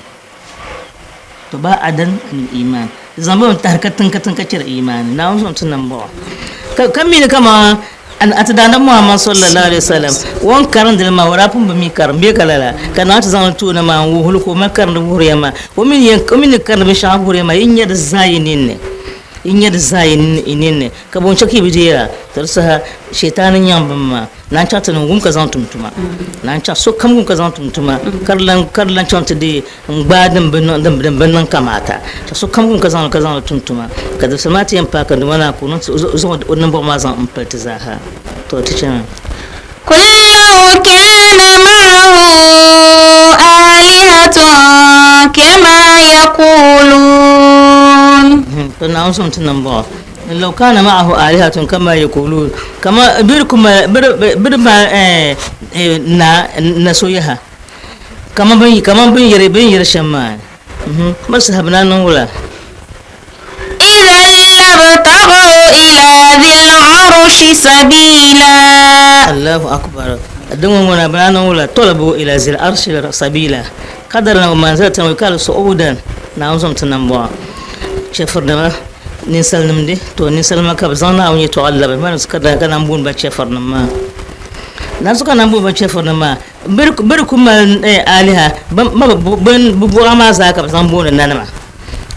to ba adan anil iman di zaŋ ba mi tahiri katiŋ katiŋ ka chɛri imaani Naawuni zuɣu n-ti nambɔɣu ka mi ni kaman A ti Daanab Muhammad sallallahu alaihi wasallam o ni karindi li maa o daa pun bi mi karim bee ka lala ka Naawuni ti zaŋ li ti o na maa n-wuhi li ka o mali karindi wuhiri ya maa o mi ni karindi binshɛŋa wuhiri ya maa yi nya di zaa yi ninni yi nya di zaa yi ninni ka bɔ n-chɛ ka yi bi deera to di saha Shɛtaani nyaŋ bini maa naan chaŋ ti niŋ wum ka zaŋ tum tuma naan chaŋ sokam wum ka zaŋ tum tuma ka di lan ka di lan chaŋ ti deei n-gbaai din bi niŋ din bi niŋ kamaata ka sokam wum ka zaŋ li ka zaŋ li tum tuma ka dabisili maa ti yɛn paai ka Duuma naa ka o niŋ o zaŋ o nimbɔɣu maa zaŋ m-pili ti zaaha. To ti chana. Kul law kana ma'ahu alihatun kama yaqulun. To Naawuni sɔŋ ti nambɔɣu. Law kana ma'ahu alihatun kama yaqulun. Kama bɛ ku mali bɛ di mali naa na so yaha. Kaman bɛ kaman bɛ ni yɛri bɛ ni yɛri shɛm maa. Bɛ saha bɛ naan niŋ wula? Idhan labtaghaw ila dhil arshi sabila. Allahu akbar. Din ŋɔ ŋuna bɛ naan niŋ wula? Talabu ila zil arshi sabila. Qadaran wa manzilatan wa yuqalu su'udan. Naawuni zom ti nambɔɣu. Chɛfurinima, ninsalinim di, to ninsalinima ka bɛ zaŋ Naawuni yɛtɔɣa labi ma ka naan booni ba chɛfurinim maa. Nanzu ka naan booni ba chɛfurinim maa. Bɛ di ku mali aliha, bɛ buɣa maa zaa ka bɛ zaŋ booni nanima,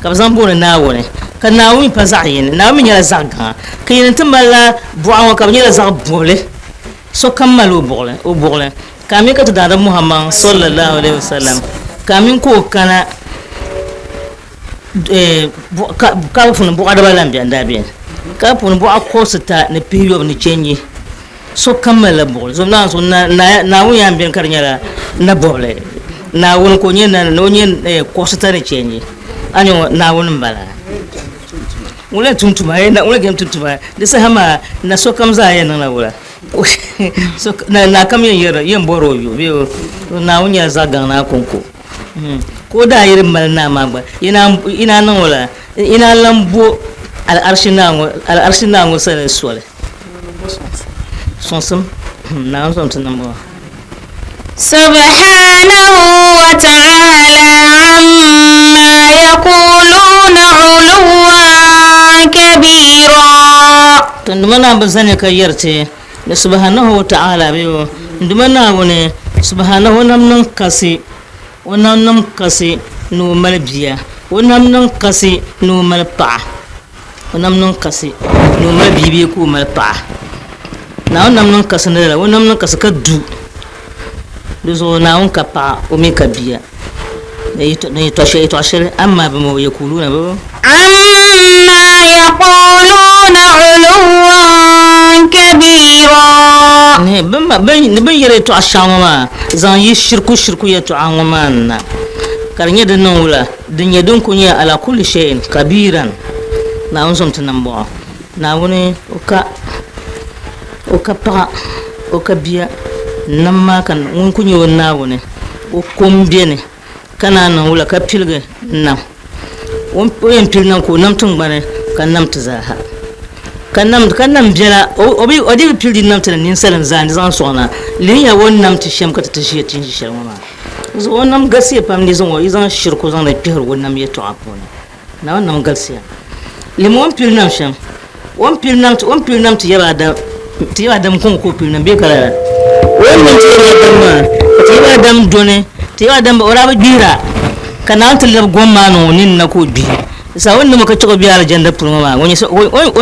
ka bɛ zaŋ booni Naawuni, ka Naawuni mi pa zaɣ yini, Naawuni mi nyɛla zaɣ gaŋa, ka yini ti malila buɣa ŋɔ ka bɛ nyɛla zaɣ bɔbili, sokam mali o buɣili, ka a mi ka ti Daadam Muhammad sallallahu alaihi wasallam, ka a mini ka o kana Kaaba puuni buɣa dibaa lahi beni daa beni Kaaba puuni buɣa kuɣusita ni pihiyɔbu ni chenji sokam malila buɣuli so naan so Naawuni yaa beni ka di nyɛla na bɔbili Naawuni ka o nyɛ na ni o nyɛ kuɣusita ni chenji a ni ŋɔ Naawuni m-bala ŋuni tum tuma ŋuni tum tuma di saha maa na sokam zaa yɛn niŋla wula naa kam yɛn bɔri o yu bee Naawuni nyɛla zaɣ gaŋ naa kɔŋko. Ka o daa yi di mali naa maa gba, yi naan niŋ o la, yi naan lan bo al'arshi naa ŋɔ sani soli. Sɔŋsim. Naawuni zom ti niŋbu. Subhanahu wa ta'ala amma yaquluna uluwan kabira. To n Duuma Naawuni bi zani ka yɛri ti ni subhanahu wa ta'ala bee o n Duuma Naawuni subhanahu o nam niŋ kasi o nam niŋ kasi ni o mali bia o nam niŋ kasi ni o mali paɣa o nam niŋ kasi ni o mali bia bee ka o mali paɣa. Naawuni nam niŋ kasi ni lala, o nam niŋ kasi ka du. Di zuɣu Naawuni ka paɣa, o mi ka bia. Ni yɛtɔɣ shɛli, amaa bɛ mi yɛkuuluuna bɛ. Amma yaquluuna uluwan kabiira. Ni bɛ ni yɛri yɛtɔɣ shɛŋa ŋɔ maa zaŋ yi shiriku shiriku yɛtɔɣa ŋɔ maa na, ka di nyɛ di niŋ wula? Di nyɛ din kul nyɛ ala kulli shay'in kabiiran, Naawuni zom ti nambɔɣu. Naawuni o ka o ka paɣa o ka bia nam maa ka ŋun ku nyɛ o Naawuni o ko m-beni ka naan niŋ wula ka piligi nam o yɛn pili nam ka o nam tiŋgbani ka nam ti zaaha ka nam ka nam biɛla o bi o dii bi pili di nam ti ni ninsalim zaa ni zaŋ sɔŋ na lihiya o ni nam ti shɛm ka ti ti ʒiya ti ni ʒi shɛli ŋɔ maa zuɣu o nam galisiya pam ni zaŋ o yi zaŋ shiriku zaŋdi kpihiri o nam yɛltɔɣa puuni. Naawuni nam galisiya. Limi o ni pili nam shɛm. O ni pili nam o ni pili nam ti yaba Adam ti yaba Adam kɔŋko ka o pili nam bee ka lala. O ni nam ti yaba Adam maa ka ti yaba Adam doni ti yaba Adam o daa bi gbihira ka Naawuni ti labi gom maa niŋ o nini na ka o gbihi. Sa o ni niŋ o ka chɛ ka o be alizanda polo ŋɔ maa o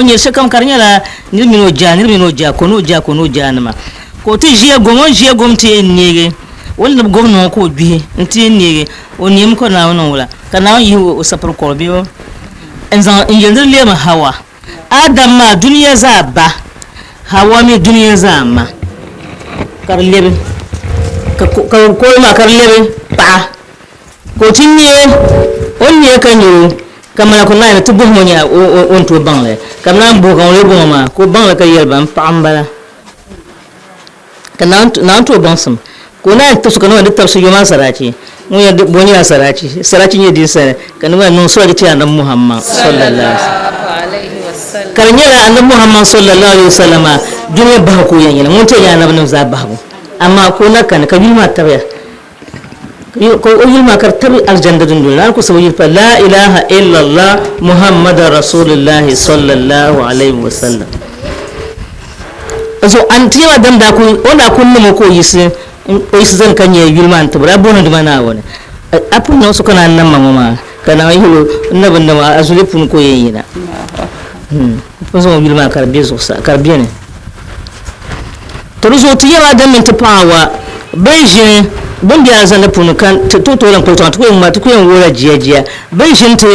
nyɛ shɛlikam ka di nyɛla niri mini o jaa niri mini o jaa ka o ni o jaa ka o ni o jaanima ka o ti ʒiya gom o ni ʒiya gom ti yɛn neegi o ni labi gom niŋ o ka o gbihi nti yɛn neegi o neemi ka Naawuni niŋ wula. Ka Naawuni yihi o sapiri kɔbu bee o n-zaŋ n yɛli ni di leemi Hawa. Adam maa dunia zaa ba, Hawa mi dunia zaa ma. Ka di lebi ka kɔbu maa ka di lebi paɣa. Ka o ti neei o ni neei ka nya o, ka Malaku naai ni ti bɔhim o nya o ni tooi baŋ li. Ka bɛ naan bɔhi ka ŋun lee bɔŋɔ maa, ka o baŋ li ka yɛli ba, M paɣa m-bala. Ka Naawuni ti o baŋsim, ka o naan tabisi ka niŋ di tabisi yom asarachi. Ŋun yɛn bo nyɛla asarachi, sarachi nyɛ din sani, ka niŋ niŋ solachi ti Anabi Muhammad sallallahu alaihi wasallam. Ka di nyɛla Anabi Muhammad sallallahu alaihi wasallam dunia bahigu ka o yɛn nyɛli, ŋun ti yɛn nyɛ Anabinim zaa bahigu. Amaa ka o na kani, ka yuli maa tabiya, ka o yuli maa ka di tabi Alizanda dundoli ni. A ni ku sabi o yuli pa La ilaha illallah Muhammadan Rasulillahi sallallahu alaihi wasallam. So an ti yɛba dam daa ku o daa ku niŋ o ka o yiɣisi o yiɣisi zani ka nyɛ yuli maa n tibira a booni duma Naawuni a pun niŋ so ka naan nam ma ŋɔ maa ka Naawuni yɛli o n na bi nam a zuliya puuni ka o yɛn yina pun zaŋ o yuli maa ka di bɛ zuɣusaa ka di bɛni to di zuɣu ti yɛba Adam mini ti paɣa Awa bɛn ʒini bɛn be alizanda puuni ka ti tooi tooi lan kuli tɔŋ ti ku yɛn ŋma ti ku yɛn woola jia jia Bɛ ni ʒini ti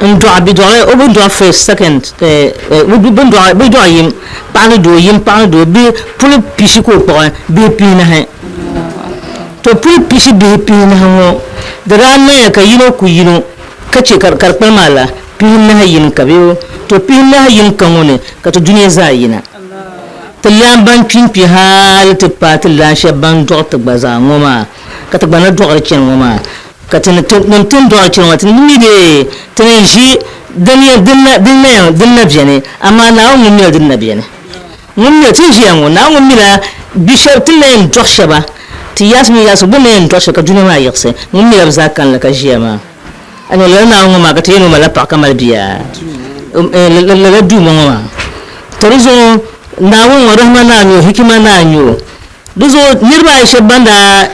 n dɔɣi bi dɔɣila o bɛ dɔɣi first second bɛ dɔɣi bɛ dɔɣi yim paɣa ni doo yim paɣa ni doo bihi puli pishi ka o kpuɣi bihi pihinahi to puli pishi bihi pihinahi ŋɔ di daa niŋya ka yino ku yino ka che ka di kpalim a la pihinahi yini ka bee to pihinahi yini ka ŋɔ ni ka ti dunia zaa yina ti lan ban kpinkpi hali ti paai ti lan shɛba ban dɔɣi ti gba zaa ŋɔ maa ka ti gba na dɔɣiri chani ŋɔ maa Ka ti ni ti ni ti ni dɔɣi chani ŋɔ, ti ni mi dee ti ni ʒi din yɛn din na din na yɛn din na beni, amaa Naawuni ŋun mila din na beni. Ŋun mila ti ni ʒiya ŋɔ, Naawuni ŋun mila bi shɛba ti ni na yɛn dɔɣi shɛba, ti yaasi mini yaasi bɛ ni na yɛn dɔɣi shɛba ka dunia maa yiɣisi, ŋun mila bɛ zaa kanli ka ʒiya maa. A nya lala Naawuni ŋɔ maa ka ti yɛn ni o malila paɣa ka mali bia? Lala Duuma ŋɔ maa. To di zuɣu Naawuni ŋɔ rahima naa n-nyɛ o, hikima naa n-nyɛ o. Di zuɣu niriba ayi shɛba ban daa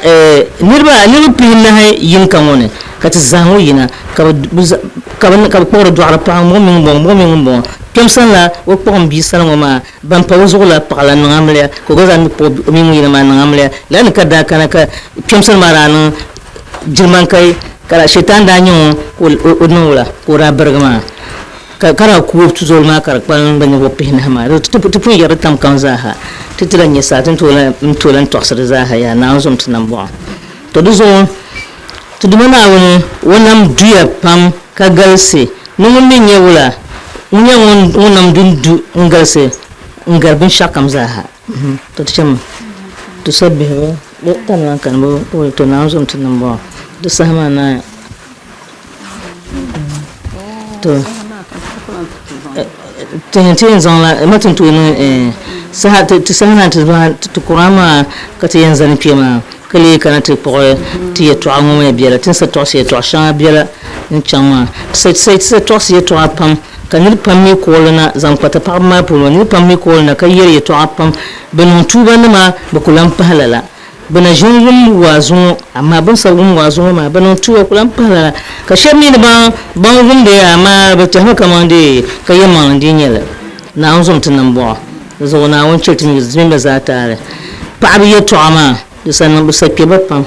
niriba niriba pihinahi yini ka ŋɔ ni ka ti zahi ŋɔ yina ka bɛ ka bɛ ka bɛ kpuɣiri dɔɣiri paɣa ŋɔ mini ŋun bɔŋɔ ŋɔ mini ŋun bɔŋɔ kpɛm sani la o kpuɣi m bia sani ŋɔ maa ban pa o zuɣu la paɣa la niŋ amiliya ka o gba zaa mi kpuɣi o mini ŋun yina maa niŋ amiliya lala ni ka daa kana ka kpɛm sani maa daa niŋ jirimankai ka shɛtan daa nyɛ ŋɔ ka o niŋ wula ka o daa birigi maa. Ka ka daa ku o tuzoli maa ka di kpalim bɛ ninvuɣ pihinahi maa. Di ti pun yɛri di tam kam zaaha. Ti ti lan nya saha ti ni tooi lan n tooi lan tɔɣisi di zaaha yaa Naawuni zom ti nambɔɣu. To di zuɣu ti Duuma Naawuni o nam duya pam ka galisi ni ŋun mi nyɛ wula? Ŋun nyɛ ŋun nam din du n-galisi n-gari binshɛɣukam zaaha. To ti chami tusabbihu bɛ tam lan kani bɛ to Naawuni zom ti nambɔɣu. Di saha maa naai. To ti yɛn zaŋla ma ti ni tooi niŋ Saha ti saha na ti ti Quran maa ka ti yɛn zani kpe maa ka lee kana ti kpuɣi ti yɛtɔɣa ŋɔ mi biɛla ti ni sa tɔɣisi yɛtɔɣa shɛŋa biɛla n-chaŋ maa. Ti sa tɔɣisi yɛtɔɣa pam ka niriba pam mi kuɣili na zaŋ kpa ti paɣaba maa polo maa niriba pam mi kuɣili na ka yɛri yɛtɔɣa pam bɛ niŋ tuuba nima bɛ ku lan pahi lala. Bɛ na ʒin wum waazu ŋɔ, amaa bɛ ni sa wum waazu ŋɔ maa, bɛ niŋ tuuba ku lan pahi lala. Ka shɛba mi ni ban wumdi ya, amaa bɛ tɛhimi kaman dee ka yɛlimaŋli n-dii nyɛ li. Naawuni zom ti nambɔɣu, di zuɣu Naawuni chɛ ti mini ba zaa taali. Paɣiba yɛtɔɣa maa, di sa niŋ, di sa kpe ba pam.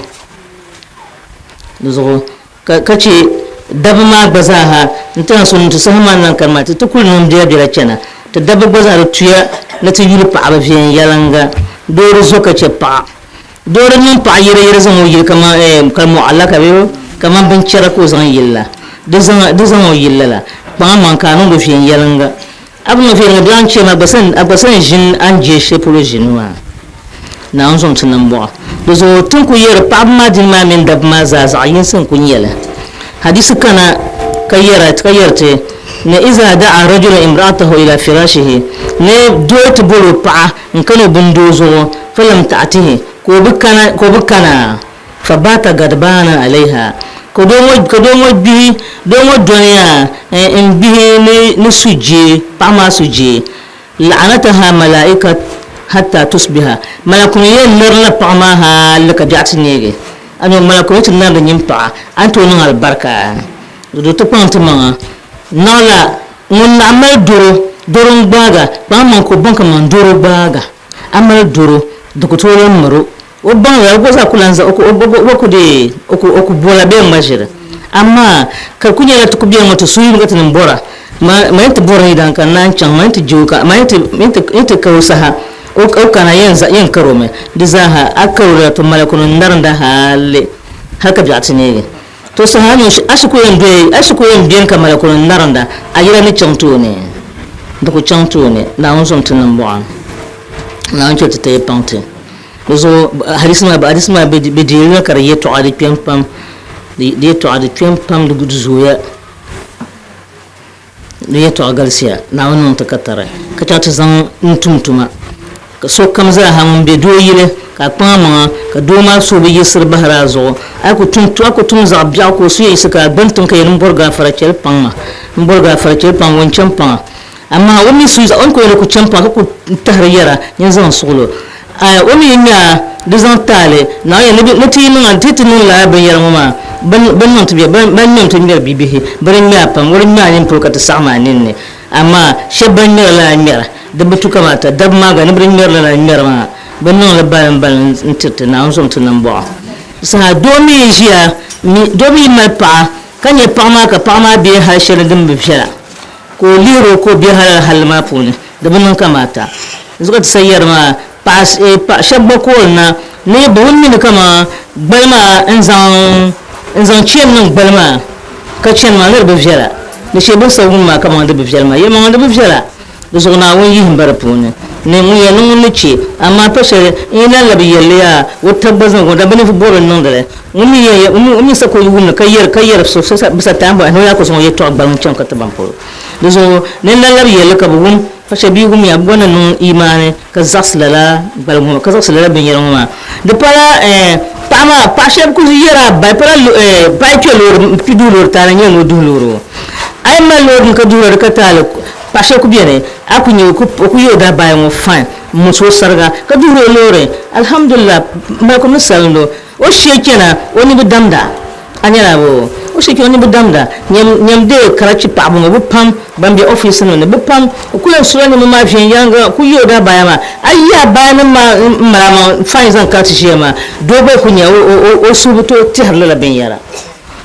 Di zuɣu ka ka chɛ dabba maa gba zaa ha n-ti na so ni ti saha maa niŋ kani maa, ti ti kul niŋ biɛlabiɛla chana. Ti dabba gba zaa di tuya ni ti yuli paɣiba viɛnyɛliŋga. Doo di zo ka chɛ paɣa. Doo di niŋ paɣa yɛrɛyɛrɛ zaŋ o yili kaman kalmu'allaka bee kaman binchɛra ka o zaŋ yili la. Di zaŋ di zaŋ o yili lala. Kpaŋ amaŋ ka a niŋdi o viɛnyɛliŋga. A bi niŋ viɛnyɛliŋga biɛɣu n-chɛ ma, a gba sa ni ʒini a ni je shɛli polo ʒini maa. Naawuni zom ti nambɔɣu. Di zuɣu ti ni kul yɛri paɣiba maa dini maa mini dabba maa zaa zaɣ yinsi n-kul nyɛ li. Hadisi kana ka yɛra ka yɛri ti ni iza da'a rajulu imra'atahu ila firashihi ni doo ti boli o paɣa n-kani o bindoo zuɣu falam ta'atihi ka o bi kana ka o bi kana fabata gadbaana alayha ka doo ŋɔ ka doo ŋɔ gbihi doo ŋɔ dɔniya n-gbihi ni ni sujee paɣa maa sujee La'anataha malaa'ikat hatta tusbiha, Malakuni yɛn narila paɣa maa hali ka biɛɣu ti neegi. A ni malakuni ti narindi nyin paɣa, a ni tooi niŋ alibarika. Di do ti kpaŋ ti maŋa. Naɣila ŋun naɣ mali doro, doro n-gbaaga, kpaŋ maŋ ka o baŋ kaman doro gbaaga. A mali doro, di ku tooi lan mir o. O baŋ lala, o gba zaa ku lan zaŋ, o gba ku deei, o ku bola bee ŋma ʒiri. Amaa ka di ku nyɛla ti ku beni ŋɔ ti suhuyini ka ti niŋ bɔra, ma yi ti bɔri yi dan ka n naan chaŋ, ma yi ti je o ka, ma yi ti ka o saha, o kana yɛn kar o mi. Di zaaha a kar o la to malakuni n-narinda hali hal ka biɛɣu ti neegi. To saha a shikuru yɛn doya, a shikuru yɛn beni ka malakuni n-narinda, a yɛla ni chaŋ tooni. Di ku chaŋ tooni. Naawuni zom ti nambɔɣu. Naawuni chɛ ti ti yi paŋ ti. Di zuɣu hadisi maa hadisi maa bɛ deeri li ka di yɛltɔɣa di kpɛm pam di yɛltɔɣa di kpɛm pam di zooya di yɛltɔɣa galisiya Naawuni niŋ ti katari ka chaŋ ti zaŋ n tum tuma ka sokam zaa ha ŋun be doo yili ka a kpaŋ a maŋa ka doo maa suhu bi yiɣisiri bahiri a zuɣu a ku tum a ku tum zaɣ biɛɣu ka o suhu yiɣisi ka a gbani tiŋ ka yɛli n bɔri gaafara chɛli paŋ ma n bɔri gaafara chɛli paŋ ŋun chɛm paŋa Amaa o mi suhu o ni kuli yɛli ku chani paɣa ka ku tahiri yɛra nyin zaŋ suɣilo. Aya o mi yi nya a di zaŋ taali Naawuni yɛli ni ti yi niŋ a ni ti ti niŋ lala binyɛra ŋɔ maa bɛ ni niŋ ti bɛ ban ŋmɛmi ti ŋmɛri bibihi bɛ di ŋmɛ a pam o di ŋmɛ a nini polo ka ti saɣim a nini ni. Amaa shɛba ban ŋmɛri lala ŋmɛra di bi tu kamata dabba maa gba ni bɛ di ŋmɛri lala ŋmɛri maa bɛ niŋ li balim balim n-tiri ti Naawuni zom ti nambɔɣu. Saha doo mi yi ʒiya doo mi yi mali paɣa ka nya paɣa maa ka paɣa maa be hali shɛli din bi viɛla Ka o lihiri o ka o be halali halli maa puuni, di bi niŋ kamaata. Di zuɣu ka ti sa yɛri maa, paɣa shɛba gba koori na ni bɛ bi mi ni kaman gbali maa n-zaŋ n-zaŋ cheen niŋ gbali maa ka chani maa ni di bi viɛla. Di shee bɛ ni sa wum maa kaman di bi viɛli maa. Yɛlimaŋli di bi viɛla. Di zuɣu Naawuni yihim ba di puuni ni ŋun yɛn niŋ ŋun ni chɛ. Amaa pa shɛli n yi lan labi yɛli li yaa, o tab gba zaŋ o da bɛ ninvuɣ bɔbili n-niŋdi li. Ŋun mi yɛn ŋun mi sa ka o yi wum li ka yɛri ka yɛri so so bisa taambu ni o yaa ku zaŋ o yɛtɔɣa gbaliŋ chaŋ ka ti ban polo. Di zuɣu ni n lan labi yɛli li ka bɛ wum, ka shɛba bɛ yi wumya, bɛ gba ni niŋ imaani ka zaɣisi lala gbaliŋ ŋɔ maa, ka zaɣisi lala binyɛra ŋɔ maa. Di pala ɛɛn paɣa maa, paɣa shɛba ku yɛri a bahi, pala ɛɛn paɣa yi kpe loori, kpi duhi loori taali n-nyɛ ni o duhi loori o. A yi mali loori ni ka duhiri li ka taali, paɣa shɛba ku beni, a ku nya o ku ye o dahabaya ŋɔ fine m-musi o sariga ka duhiri o loori. Alhamdulillah, maliku ni salim o. O shee chana o ni bi damda, a nyɛla bɔ? O shee chana o ni bi damda. Nyam deei karachi paɣaba ŋɔ bɛ pam ban be ofiisi nim ni bɛ pam o ku yɛn sula nɛma maa viɛnyɛliŋga ku ye o daabaya maa. A yi ye abaya nim maa m mali a maŋ fain zaŋ kana ti ʒiya maa doo gba yi ku nya o suhu bi tooi tɛhiri lala binyɛra.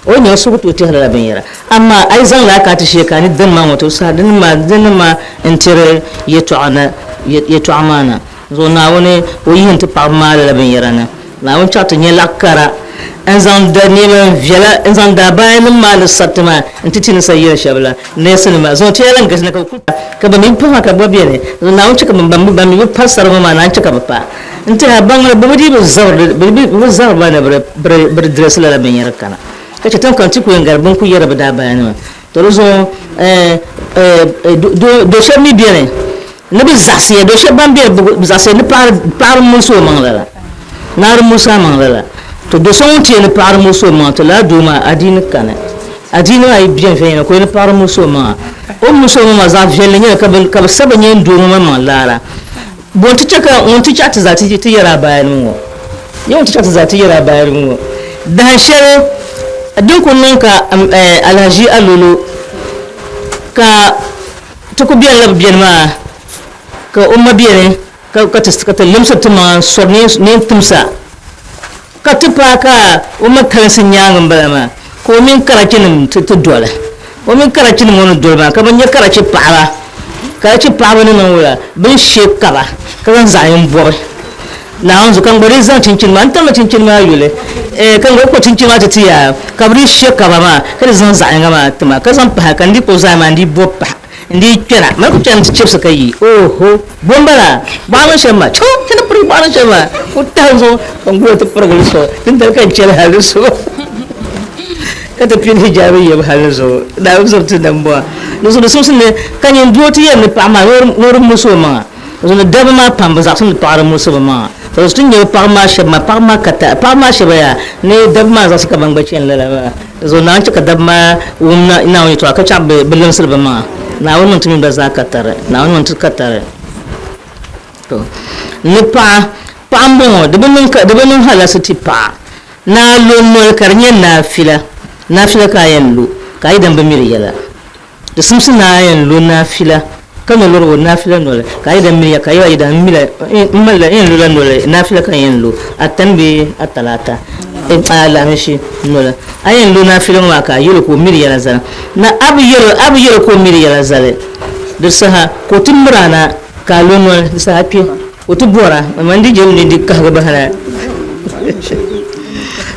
O nya o suhu bi tooi tɛhiri lala binyɛra. Amaa a yi zaŋ li a kana ti ʒiya ka a ni dini maa ŋɔ to saha dini maa dini maa n-tiri yɛtɔɣa na yɛtɔɣa maa na. Zuɣu Naawuni o yihi n-ti paɣaba maa lala binyɛra ni. Naawuni chaɣ ti nya laɣ kara n-zaŋ da nɛma viɛla n-zaŋ daabayanim maa ni sariti maa n-ti ti ni sa yɛli shɛba la neesinima. Zuɣu ti yɛla n-galisi na ka bɛ kul ka ban mi bi pahi maa ka bɛ gba beni. Zuɣu Naawuni chɛ ka ban mi bi pa sariga ŋɔ maa naan chɛ ka bɛ pa n-ti a. Baŋli bɛ bi dii bi zabiri bɛ bi zabiri ba ni bɛ di dirɛsi lala binyɛra kana ka chɛ tiŋ kam ti ku yɛn gari bɛ ni ku yɛri bɛ daabayanima. To di zuɣu do shɛba mi beni. Ni bɛ zaɣisiya do shɛba ban beni bɛ zaɣisiya ni paɣiri muɣisi o maŋ lala, naari muɣisi a maŋ lala. To do so ŋun ti yɛn ni paɣiri muɣisi o maŋa, to lala doo maa adiini kani. Adiini maa yi beni viɛnyɛla ka o yɛn ni paɣiri muɣisi o maŋa. O ni muɣisi o maŋ maa zaɣ viɛlli nyɛli ka bɛ sa bi nyɛ n doo ŋɔ maŋmaŋ laara. Bɔ n-ti chɛ ka ŋun ti chaɣ ti zaa ti yɛri a bayanim ŋɔ? Nyɛ ŋun ti chaɣ ti zaa ti yɛri a bayanim ŋɔ. Dahin shɛli din ku niŋ ka Alhaji Alolo ka ti ku beni la bi beni maa ka o ma beni ka ti limsiri ti maŋa n-sɔri neen timsa ka ti paai ka o ma kalinsi nyaaŋa m-bala maa ka o mini karachinim ti doli. O mini karachinim ŋɔ ni doli maa ka bɛ nya karachi paɣiba. Karachi paɣiba ni niŋ wula? Bɛ ni she kaba ka zaŋ zaɣ yini bɔbi Naawuni zuɣu ka n gba dii zaŋ chinchini maa, n tamla chinchini maa yuli, eh, ka n gba kpuɣi chinchini maa ti ti ya, ka bɛ dii she kaba maa ka di zaŋ zaɣ yiŋga maa ti ma, ka zaŋ pahi ka n dii kpuɣi zaɣ maa n dii bɔbi pahi, n dii kpɛna, mali ku kpɛna nti chibisi ka yi, oho, bɔ m-bala, bɔɣa mini shɛm maa, chɔ, ti ni pirigi bɔɣa mini shɛm maa, ku tahi n zuɣu ka n guli o ti pirigi li zuɣu, dindali ka n chɛli hali di zuɣu ka ti pini hijaabi yɛbu hali ni zuɣu, Naawuni zom ti nambɔɣu. Di zuɣu di simsi ni ka nyin doo ti yɛli ni paɣa maa ni o di muɣisi o maŋa. Zuŋɔ ni dabba maa pam bi zaɣisi ni paɣiri muɣisi bɛ maŋa. To ti nya bɛ paɣaba maa shɛba maa, paɣaba maa ka ta, paɣaba maa shɛba yaa ni dabba maa zaɣisi ka ban gba chani lala maa. Zuŋɔ Naawuni chɛ ka dabba maa wum Naawuni yɛtɔɣa ka chaɣ bɛ limsiri bɛ maŋa. Naawuni niŋ ti mini ba zaa ka tari. Naawuni niŋ ti ka tari. To ni paɣa, paɣa m-bɔŋɔ, di bi niŋ ka, di bi niŋ halasi ti paɣa ni a lo noli ka di nyɛ naafila, naafila ka a yɛn lo, ka a yi dan bi mi di yɛla. Di simsi ni a yɛn lo naafila ka ni lɔri o naafila noli, ka a yi dan miriya ka a yi dan m malila n yɛn lola noli naafila ka n yɛn lo atani bee atalaata alahamisi noli. A yɛn lo naafila ŋɔ maa ka a yɛl o ka o miri ya la zali. Na a bi yɛl o, a bi yɛl o ka o miri ya la zali, di saha ka o ti miri a na ka a lo noli, di saha kpe ka o ti bɔr a, amaa di jɛm ni di kahigi bahi na.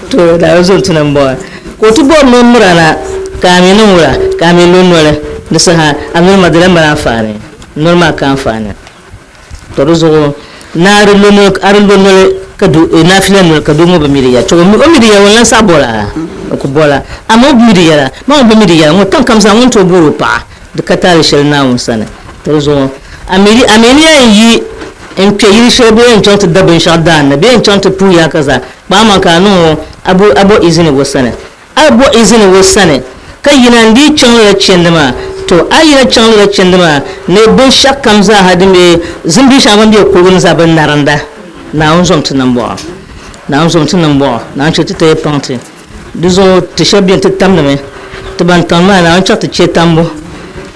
To daa bi zo n-ti na m-bɔŋɔ. Ka o ti bɔri ni o miri a na, ka a mi niŋ wula? Ka a mi lo noli. Di saha a noli maa di lahi mali anfaani. Noli maa ka anfaani. To di zuɣu ni a di lo noli, a di lo noli ka do, naafila noli ka doo ŋɔ bi mi di yɛla. Chɛ o mi di yɛla, o ni lahi saɣi bɔl a, o ku bɔl a. Amaa o bi mi di yɛla, maa ŋun bi mi di yɛla ŋɔ, tiŋ kam zaa ŋun tooi bɔri o paɣa, di ka taali shɛli Naawuni sani. To di zuɣu a mi a mi ni yɛn yi n-kpe yili shɛli bee n-chaŋ ti da binshɛɣu daa ni bee n-chaŋ ti puhi yaakaza Kpaŋmaŋ ka a niŋ o, a bo, a bo izini o sani. A bo izini o sani, ka yina n-dii chaŋ lala chandi maa, to a yina chaŋ lala chandi maa ni binshɛɣukam zaaha din be zimbihi shɛŋa ban be kuligu ni zaa bi narinda. Naawuni zom ti nambɔɣu. Naawuni zom ti nambɔɣu. Naawuni chɛ ti taya paŋ ti. Di zuɣu ti shɛba beni ti tamdimi. Ti ban tamdi maa, Naawuni chaɣ ti chɛ tambu.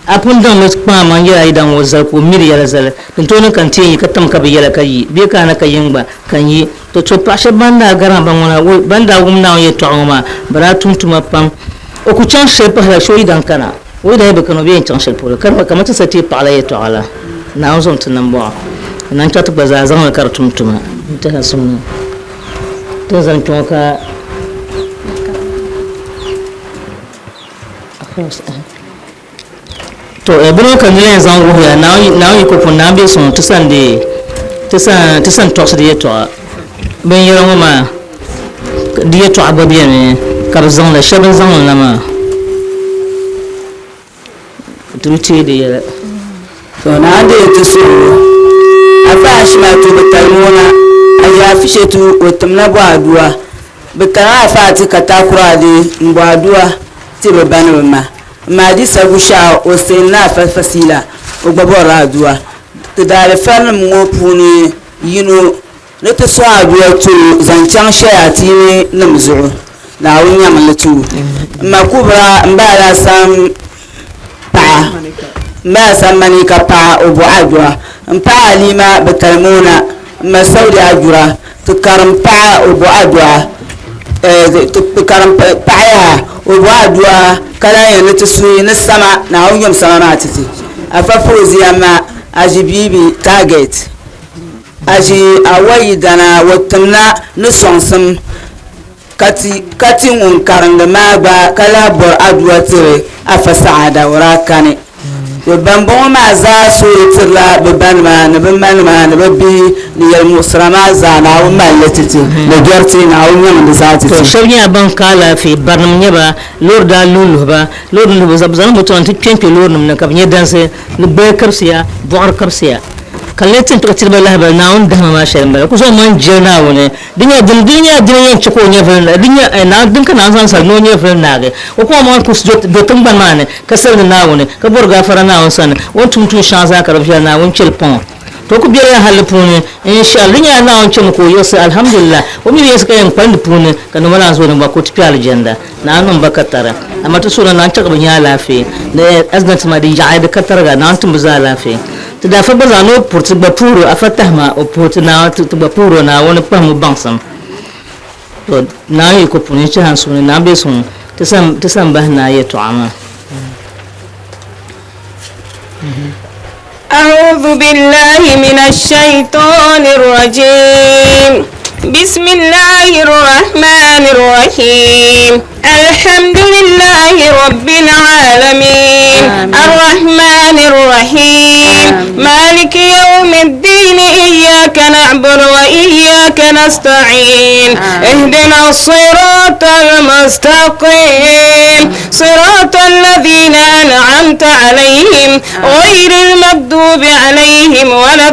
A pun daŋmi kpaŋ a maŋ yɛli a yidan ŋɔ zali ka o miri ya la zali. Din tooi niŋ ka n ti yɛn yi ka tam ka bi yɛla ka yi, bee ka a na ka yiŋ gba ka n yi. To to paɣ shɛb ban daa gari ba ŋɔ na, ban daa wum Naawuni yɛtɔɣa ŋɔ maa, bɛ daa tum tuma pam. O ku chaŋ shɛli pahila shee o yidan kana. O yidan yi bi kana, o bi yɛn chaŋ shɛli polo. Kaman ti sa teei paɣ la yɛtɔɣa la, Naawuni zom ti nambɔɣu. N chaɣ ti gba zaa zaŋ li ka di tum tuma. N tɛha sum ni ti ni zani kpe ŋɔ ka. To bini ŋɔ ka nira yɛn zaŋ wuhiya Naawuni yiko puuni Naawuni bɛ suŋ ti sani dee ti sani ti sani tɔɣisi di yɛltɔɣa binyɛra ŋɔ maa di yɛltɔɣa gba beni ka bɛ zaŋ li shɛba n-zaŋ li na maa ti bi teei di yɛla. To naa deei ti suhigu. Afa Ashimatu bi tali ŋuna, Aji Afishetu o timla bɔ adua. Bɛ kana Afa Ati Katakuradi m-bɔ adua ti bɛ ba ni bɛ ma. Mahdi Sagushɛɣu o siɣim ni Afa Fasila o gba bɔrila adua. Ti daalifanim ŋɔ puuni yino ni ti sɔŋ adua ti o zaŋ chaŋ shɛyaatiini nim zuɣu, Naawuni nyaŋ li ti o. M ma Kubra m ba Alasan paɣa, m ba Alasan Manika paɣa o bɔhi adua. M paɣa Alima bi Talimoona M ma Saudi Ajura ti karim paɣa o bɔhi adua ti karim paɣa yaha o bɔhi adua ka lahi yɛn ni ti suhi ni sama Naawuni yom sama maa ti ti Afa Fauziya ma Aji Bibi target Aji Awa yidana o timna ni sɔŋsim ka ti ŋun karindi maa gba ka lahi bɔri adua tiri Afa Saɣada o daa kani. To bambɔŋɔ maa zaa sooi tirila bɛ banima ni bɛ manima ni bɛ bihi ni yɛlimuɣisira maa zaa Naawuni mali li ti ti, ni dɔriti Naawuni nyaŋ di zaa ti To ti. shɛba nyɛla ban ka alaafee, barinima n-nyɛ ba, loori daa luhi luhi ba, loori luhi ba, bɛ zaŋla moto nti kpe n-kpe loorinima ni ka bɛ nya dansi ni gbaya kabisiya, bɔɣiri kabisiya. Ka n lee ti n-tuɣi tiri ba lahibali Naawuni dahima maa shɛli m-bala. Ku zaŋ o maŋ jɛli Naawuni. Di nyɛla din di nyɛla dini yɛn chɛ ka o nyɛvili di nyɛ Naawuni din ka Naawuni zaŋ sali ni o nyɛvili naagi. O ku o maŋ ku do tiŋgbani maa ni ka sali ni Naawuni ka bɔri gaafara Naawuni sani o ni tum tuun shɛŋa zaa ka di viɛli Naawuni chɛ li paŋ o. To o ku bela hali di puuni inshaallah di nyɛla Naawuni chɛmi ka o yiɣisi alhamdulillah o mi bi yiɣisi ka yɛn kpalim di puuni ka noma naan zooi ni gba ka o ti kpe alijanda. Naawuni niŋ ba katara amaa ti suhuri ni Naawuni chɛ ka bɛ nya alaafee ni accident maa di yaɣi di katariga Naawuni tim bɛ zaa alaafee. Ti daa fa gba zaa ni o puri ti gba puhiri o afa tahima o puhi ti Naawuni ti gba puhiri o Naawuni kpahim o baŋsim. To Naawuni yiko puuni n chiha n suhu ni Naawuni be suŋ ti sani bahi Naa yɛtɔɣa maa. أعوذ بالله من الشيطان الرجيم بسم الله الرحمن الرحيم الحمد لله رب العالمين الرحمن الرحيم مالك يوم الدين إياك نعبد وإياك نستعين اهدنا الصراط المستقيم صراط الذين أنعمت عليهم غير المغضوب عليهم ولا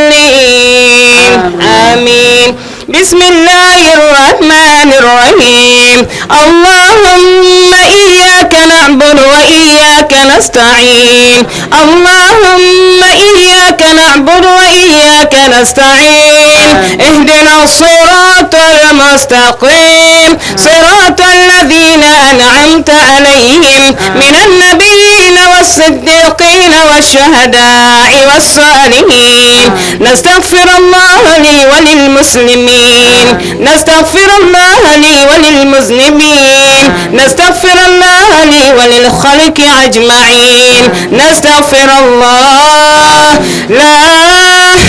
الضالين آمين بسم الله الرحمن الرحيم اللهم إياك نعبد وإياك نستعين اللهم إياك نعبد وإياك نستعين اهدنا الصراط المستقيم صراط الذين أنعمت عليهم من النبيين والصديقين والشهداء والصالحين نستغفر الله لي وللمسلمين نستغفر الله لي وللمذنبين نستغفر الله لي وللخلق أجمعين نستغفر الله لا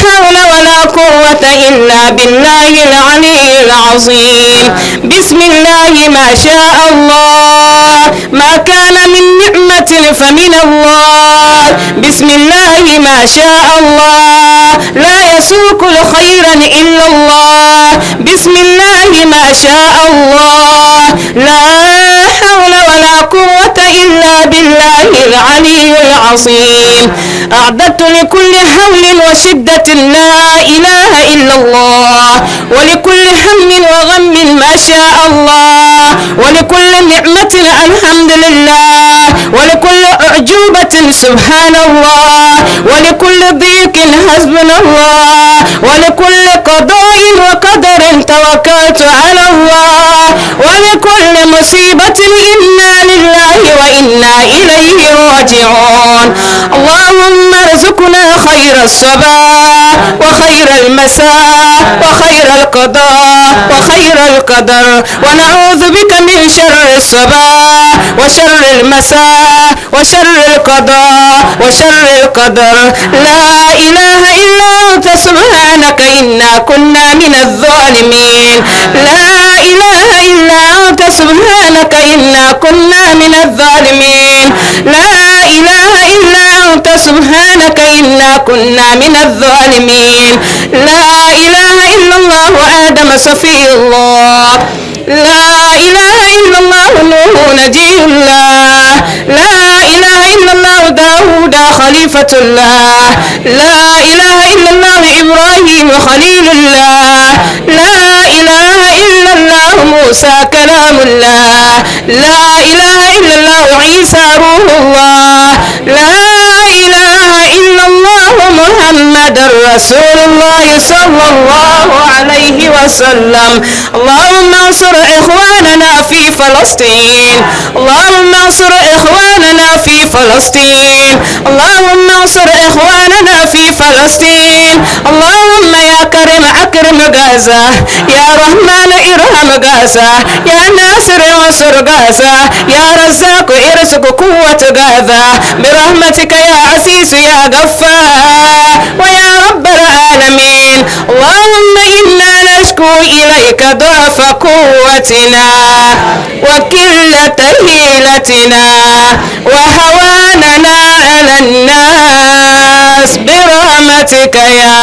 حول ولا قوة إلا بالله العلي العظيم بسم الله ما شاء الله ما كان من نعمة فمن الله بسم الله ما شاء الله لا يسوق الخير إلا الله بسم الله ما شاء الله لا حول ولا قوة إلا بالله العلي العظيم أعددت لكل هول وشدة لا إله إلا الله ولكل هم وغم ما شاء الله ولكل نعمة الحمد لله ولكل أعجوبة سبحان الله ولكل ضيق حسبنا الله ولكل قضاء وقدر توكلت على الله ولكل مصيبة إنا لله وإنا إليه راجعون اللهم ارزقنا خير الصباح وخير المساء وخير القضاء وخير القدر ونعوذ بك من شر الصباح وشر المساء وشر القضاء وشر القدر لا إله إلا أنت سبحانك إنا كنا من الظالمين لا إله إلا أنت سبحانك إنا كنا من الظالمين لا إله إلا أنت سبحانك إنا كنا من الظالمين لا إله إلا الله آدم صفي الله لا إله إلا الله نوح نجي الله لا إله إلا الله داود خليفة الله لا إله إلا الله إبراهيم خليل الله لا إله إلا الله موسى كلام الله لا إله إلا الله عيسى روح الله لا إله إلا الله محمد رسول الله صلى الله عليه وسلم اللهم انصر إخواننا في فلسطين اللهم انصر إخواننا في فلسطين اللهم انصر إخواننا في فلسطين اللهم يا كريم أكرم غزة يا رحمن ارحم غزة يا ناصر انصر غزة يا رزاق ارزق قوة غزة برحمتك يا عزيز يا غفار ويا رب العالمين اللهم إنا نشكو نشكو إليك ضعف قوتنا وقلة حيلتنا وهواننا على الناس برحمتك يا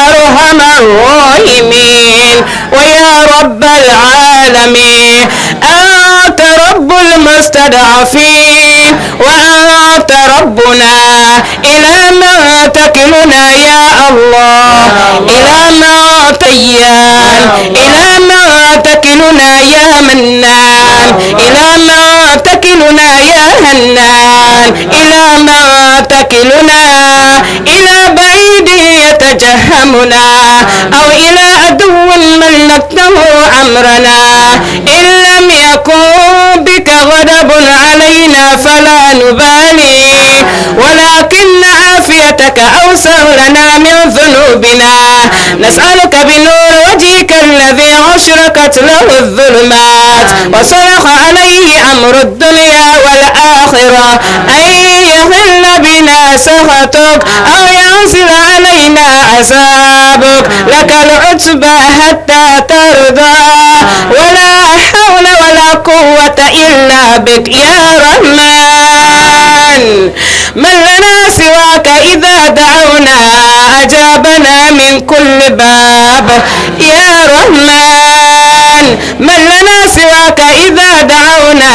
أرحم الراحمين ويا رب العالمين. أنت رب المستضعفين وأنت ربنا، إلى ما تكلنا يا الله، إلى ما تيان، إلى ما تكلنا يا منان، إلى ما تكلنا يا هنان، إلى ما تكلنا، إلى بعيد يتجهمنا أو إلى عدو ملكته أمرنا. إن لم يكن بك غضب علينا فلا نبالي، ولكن عافيتك أوسع لنا من ذنوبنا. نسألك بنور وجهك الذي أشرقت له الظلمات وصرخ عليه أمر الدنيا والآخرة أن يحل بنا سخطك أو ينزل علينا عذابك. لك العتبى حتى ترضى، ولا حول ولا قوة إلا بك يا رحمن. من لنا سواك إذا دعونا أجابنا من كل باب يا رحمن. من لنا سواك إذا دعونا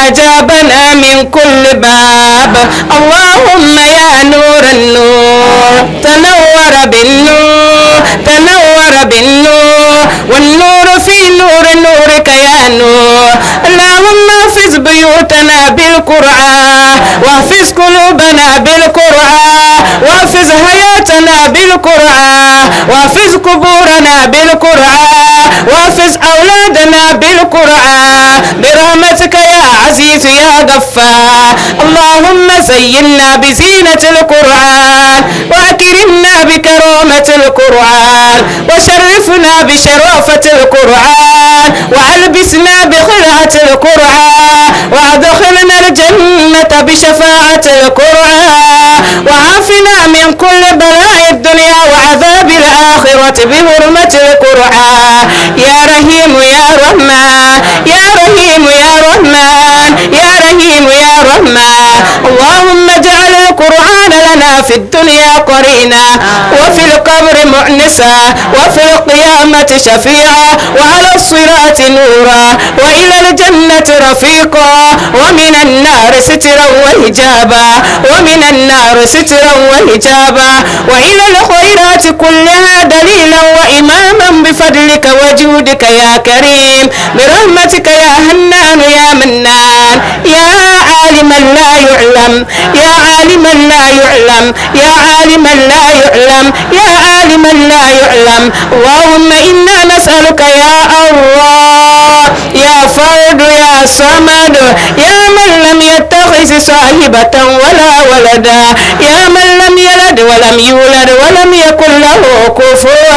أجابنا من كل باب. اللهم يا نور النور تنور بالنور، تنور بالنور، والنور في نور نورك يا نور. اللهم احفظ بيوتنا بالقرآن، واحفظ قلوبنا بالقرآن، واحفظ حياتنا بالقرآن، واحفظ قبورنا بالقرآن، واحفظ أولادنا بالقرآن برحمتك يا عزيز يا غفار. اللهم زينا بزينة القرآن، وأكرمنا بكرامة القرآن، وشرفنا بشرافة القرآن، وألبسنا بخلعة القرآن، وأدخلنا الجنة بشفاعة القرآن، وعافنا من كل بلاء الدنيا وعذاب الآخرة بحرمة القرآن. يا رحيم يا رحمن، يا رحيم يا رحمن، يا رحيم يا رحمن. اللهم اجعل القرآن لنا في الدنيا قرينا، وفي القبر مؤنسا، وفي القيامة شفيعا، وعلى الصراط نورا، وإلى الجنة رفيقا، ومن النار سترا وحجابا، ومن النار سترا وحجابا، وإلى الخيرات كلها دليلا وإماما بفضلك وجودك يا كريم، برحمتك يا هنان يا منان، يا عالما لا يعلم، يا عالما لا يعلم، يا عالما لا يعلم، يا عالما لا يعلم. اللهم إنا نسألك يا الله، يا فرد، يا صمد، يا من لم يتخذ صاحبة ولا ولدا، يا من لم يلد ولم يولد ولم يكن له كفوا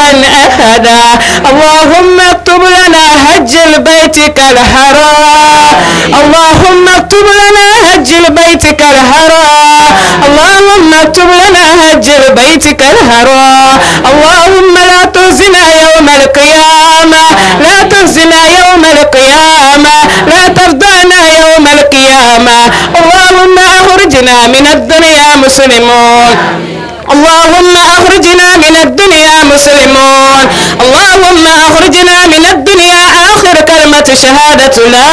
أحدا. اللهم اكتب لنا حج البيت كالحرام، اللهم اكتب لنا حج البيت كالحرام، اللهم اكتب لنا حج البيت كالحرام. اللهم لا تخزنا يوم القيامة، لا تخزنا يوم القيامة، لا تفضحنا يوم القيامة. اللهم أخرجنا من الدنيا مسلمون، اللهم أخرجنا من الدنيا مسلمون، اللهم أخرجنا من الدنيا آخر كلمة شهادة لا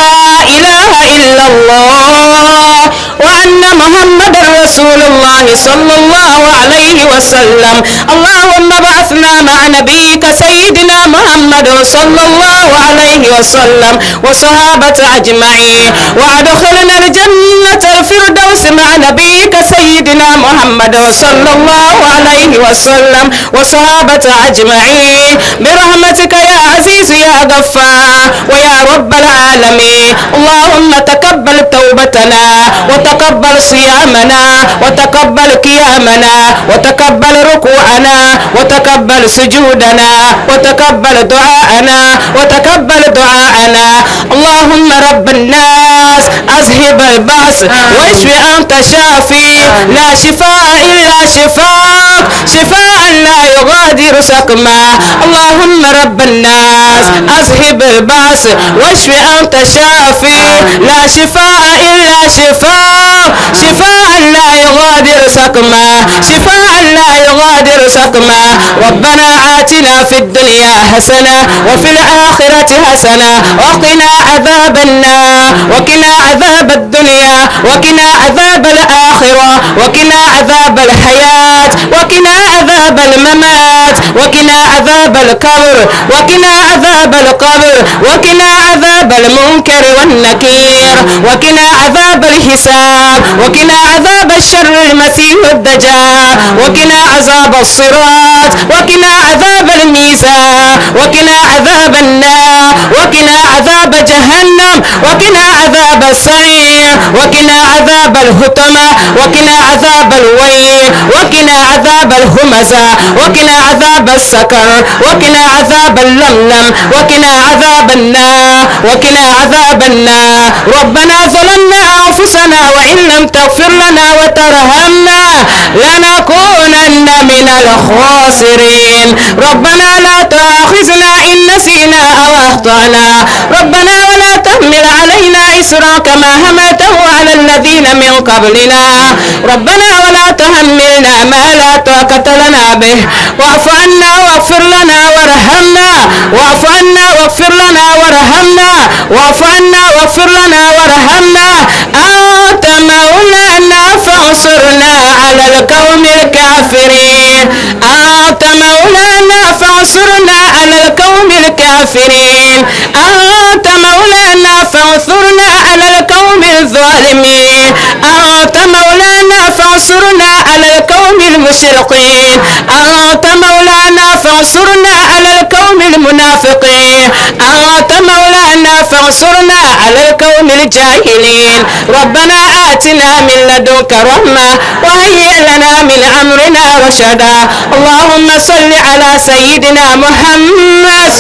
إله إلا الله وأن محمد رسول الله صلى الله عليه وسلم. اللهم ابعثنا مع نبيك سيدنا محمد صلى الله عليه وسلم وصحابة أجمعين، وأدخلنا الجنة الفردوس مع نبيك سيدنا محمد صلى الله عليه وسلم وصحابة أجمعين برحمتك يا عزيز يا غفار ويا رب العالمين. اللهم تقبل توبتنا، وتقبل صيامنا، وتقبل قيامنا، وتقبل ركوعنا، وتقبل سجودنا، وتقبل دعاءنا، وتقبل دعاءنا. اللهم رب الناس أذهب البأس واشف أنت شافي، لا شفاء إلا شفاءك، شفاء لا يغادر يغادر سقما. اللهم رب الناس أذهب البأس واشف أنت شافي، لا شفاء إلا شفاء، شفاء لا يغادر سقما، شفاء لا يغادر سقما. ربنا آتنا في الدنيا حسنة وفي الآخرة حسنة وقنا عذاب النار، وقنا عذاب الدنيا، وقنا عذاب الآخرة، وقنا عذاب الحياة، وقنا عذاب الممات، وقنا عذاب القبر، وقنا عذاب القبر، وقنا عذاب المنكر والنكير، وقنا عذاب الحساب، وقنا عذاب الشر المسيح الدجال، وقنا عذاب الصراط، وقنا عذاب الميزان، وقنا عذاب النار، وقنا عذاب جهنم، وقنا عذاب السعير، وقنا عذاب الهتمة، وقنا عذاب الويل، وقنا عذاب الهمزة، وقنا عذاب السكر، وقنا عذاب اللملم، وقنا عذاب النار، وقنا عذاب النار. ربنا ظلمنا أنفسنا وإن لم تغفر لنا وترحمنا لنكونن من الخاسرين. ربنا لا تؤاخذنا إن نسينا أو أخطأنا، ربنا ولا تحمل علينا إصرا كما حملته على الذين من قبلنا، ربنا ولا تحملنا ما لا طاقة لنا به، واعف عنا واغفر لنا وارحمنا، واعف عنا واغفر لنا وارحمنا، واعف عنا واغفر لنا وارحمنا، أنت مولانا فانصرنا على القوم الكافرين، أنت مولانا فانصرنا على القوم الكافرين، أنت مولانا فانصرنا على القوم الظالمين، أنت مولانا فانصرنا على القوم المشركين، أنت مولانا فانصرنا على القوم المنافقين، أنت مولانا فانصرنا على القوم الجاهلين. ربنا آتنا من لدنك رحمة وهيئ لنا من أمرنا رشدا. اللهم صل على سيدنا محمد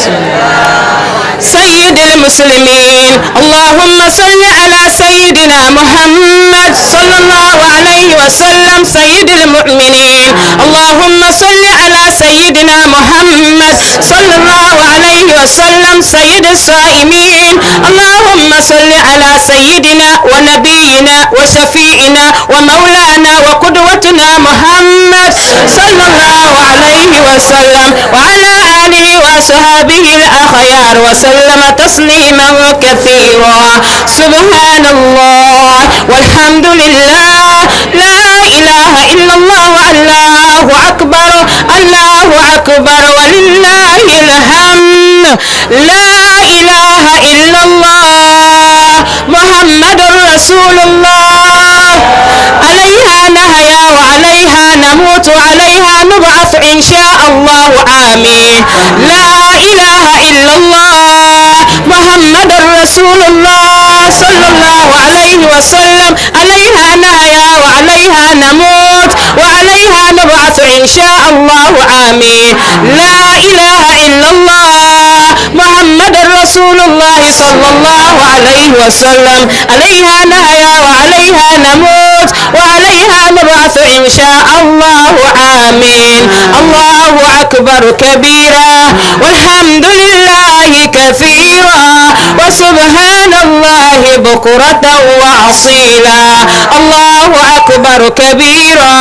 سيد المسلمين، اللهم صل على سيدنا محمد صلى الله عليه وسلم سيد المؤمنين، اللهم صل على سيدنا محمد صلى الله عليه وسلم سيد الصائمين، اللهم صل على سيدنا ونبينا وشفيعنا ومولانا وقدوتنا محمد صلى الله عليه وسلم وعلى آله وصحبه الأخيار وسلم تسليما كثيرا. سبحان الله والحمد لله، لا إله إلا الله، الله أكبر، الله أكبر، ولله الحمد، لا إله إلا الله، محمد رسول الله، عليها نحيا وعليها نموت وعليها نبعث إن شاء الله، آمين. لا إله إلا الله، محمد رسول الله صلى الله عليه وسلم، عليها نحيا وعليها نموت وعليها نبعث إن شاء الله، آمين. لا إله إلا الله، محمد رسول الله صلى الله عليه وسلم، عليها نحيا وعليها نموت وعليها نبعث إن شاء الله، آمين. الله أكبر كبيرا والحمد لله كثيرا وسبحان الله بكرة وأصيلا. الله أكبر كبيرا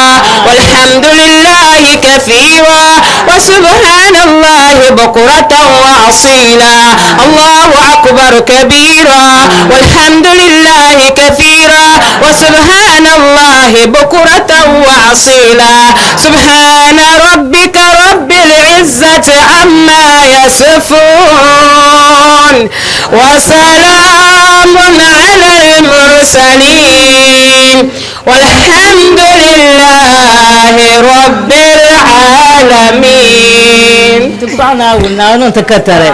والحمد لله كثيرا وسبحان الله بكرة وأصيلا. الله أكبر كبيرا والحمد لله كثيرا وسبحان الله بكرة وأصيلا. سبحان ربك رب العزة عما يصفون وسلام على المرسلين والحمد لله رب العالمين. Ti paɣa Naawuni, Naawuni niŋ ti katari.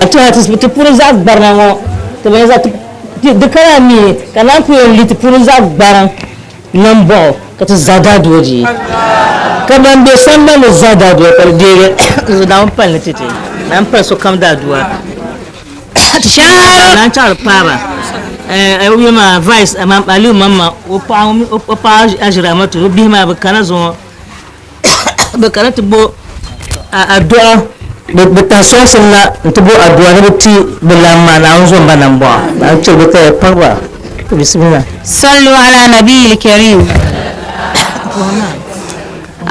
Ti ti puuni zaɣ gbarina ŋɔ, ti bi zaɣ di kana mi ka naan ku yɛn li ti puuni zaɣ gbariŋ nambɔɣu ka ti za daadua di ka ban be sambani ni za daadua ka di deegi Naawuni pali ni ti ti Naawuni pali sokam daadua. Naan chaɣiri paaba o yuli maa vice Aliyu Mamma o paɣa Aʒiramatu o bihi maa bɛ kana zuŋɔ bɛ kana ti bo Addu'a bi tahi sɔŋsim na n-ti bo addu'a ni bi ti bi lan maa Naawuni zom ba nambɔɣu. Naawuni chɛ bi kaya pahi ba. Bismillah. صلوا على نبي الكريم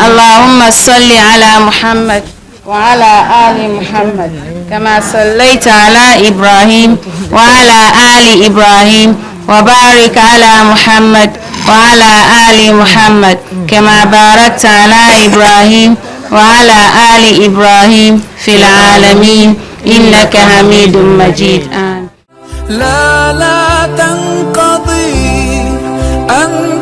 اللهم صل على محمد وعلى آل محمد كما صليت على إبراهيم وعلى آل إبراهيم وبارك على محمد وعلى آل محمد كما باركت على إبراهيم وعلى آل إبراهيم في العالمين إنك حميد مجيد. آمين. لا لا تنقضي أنت.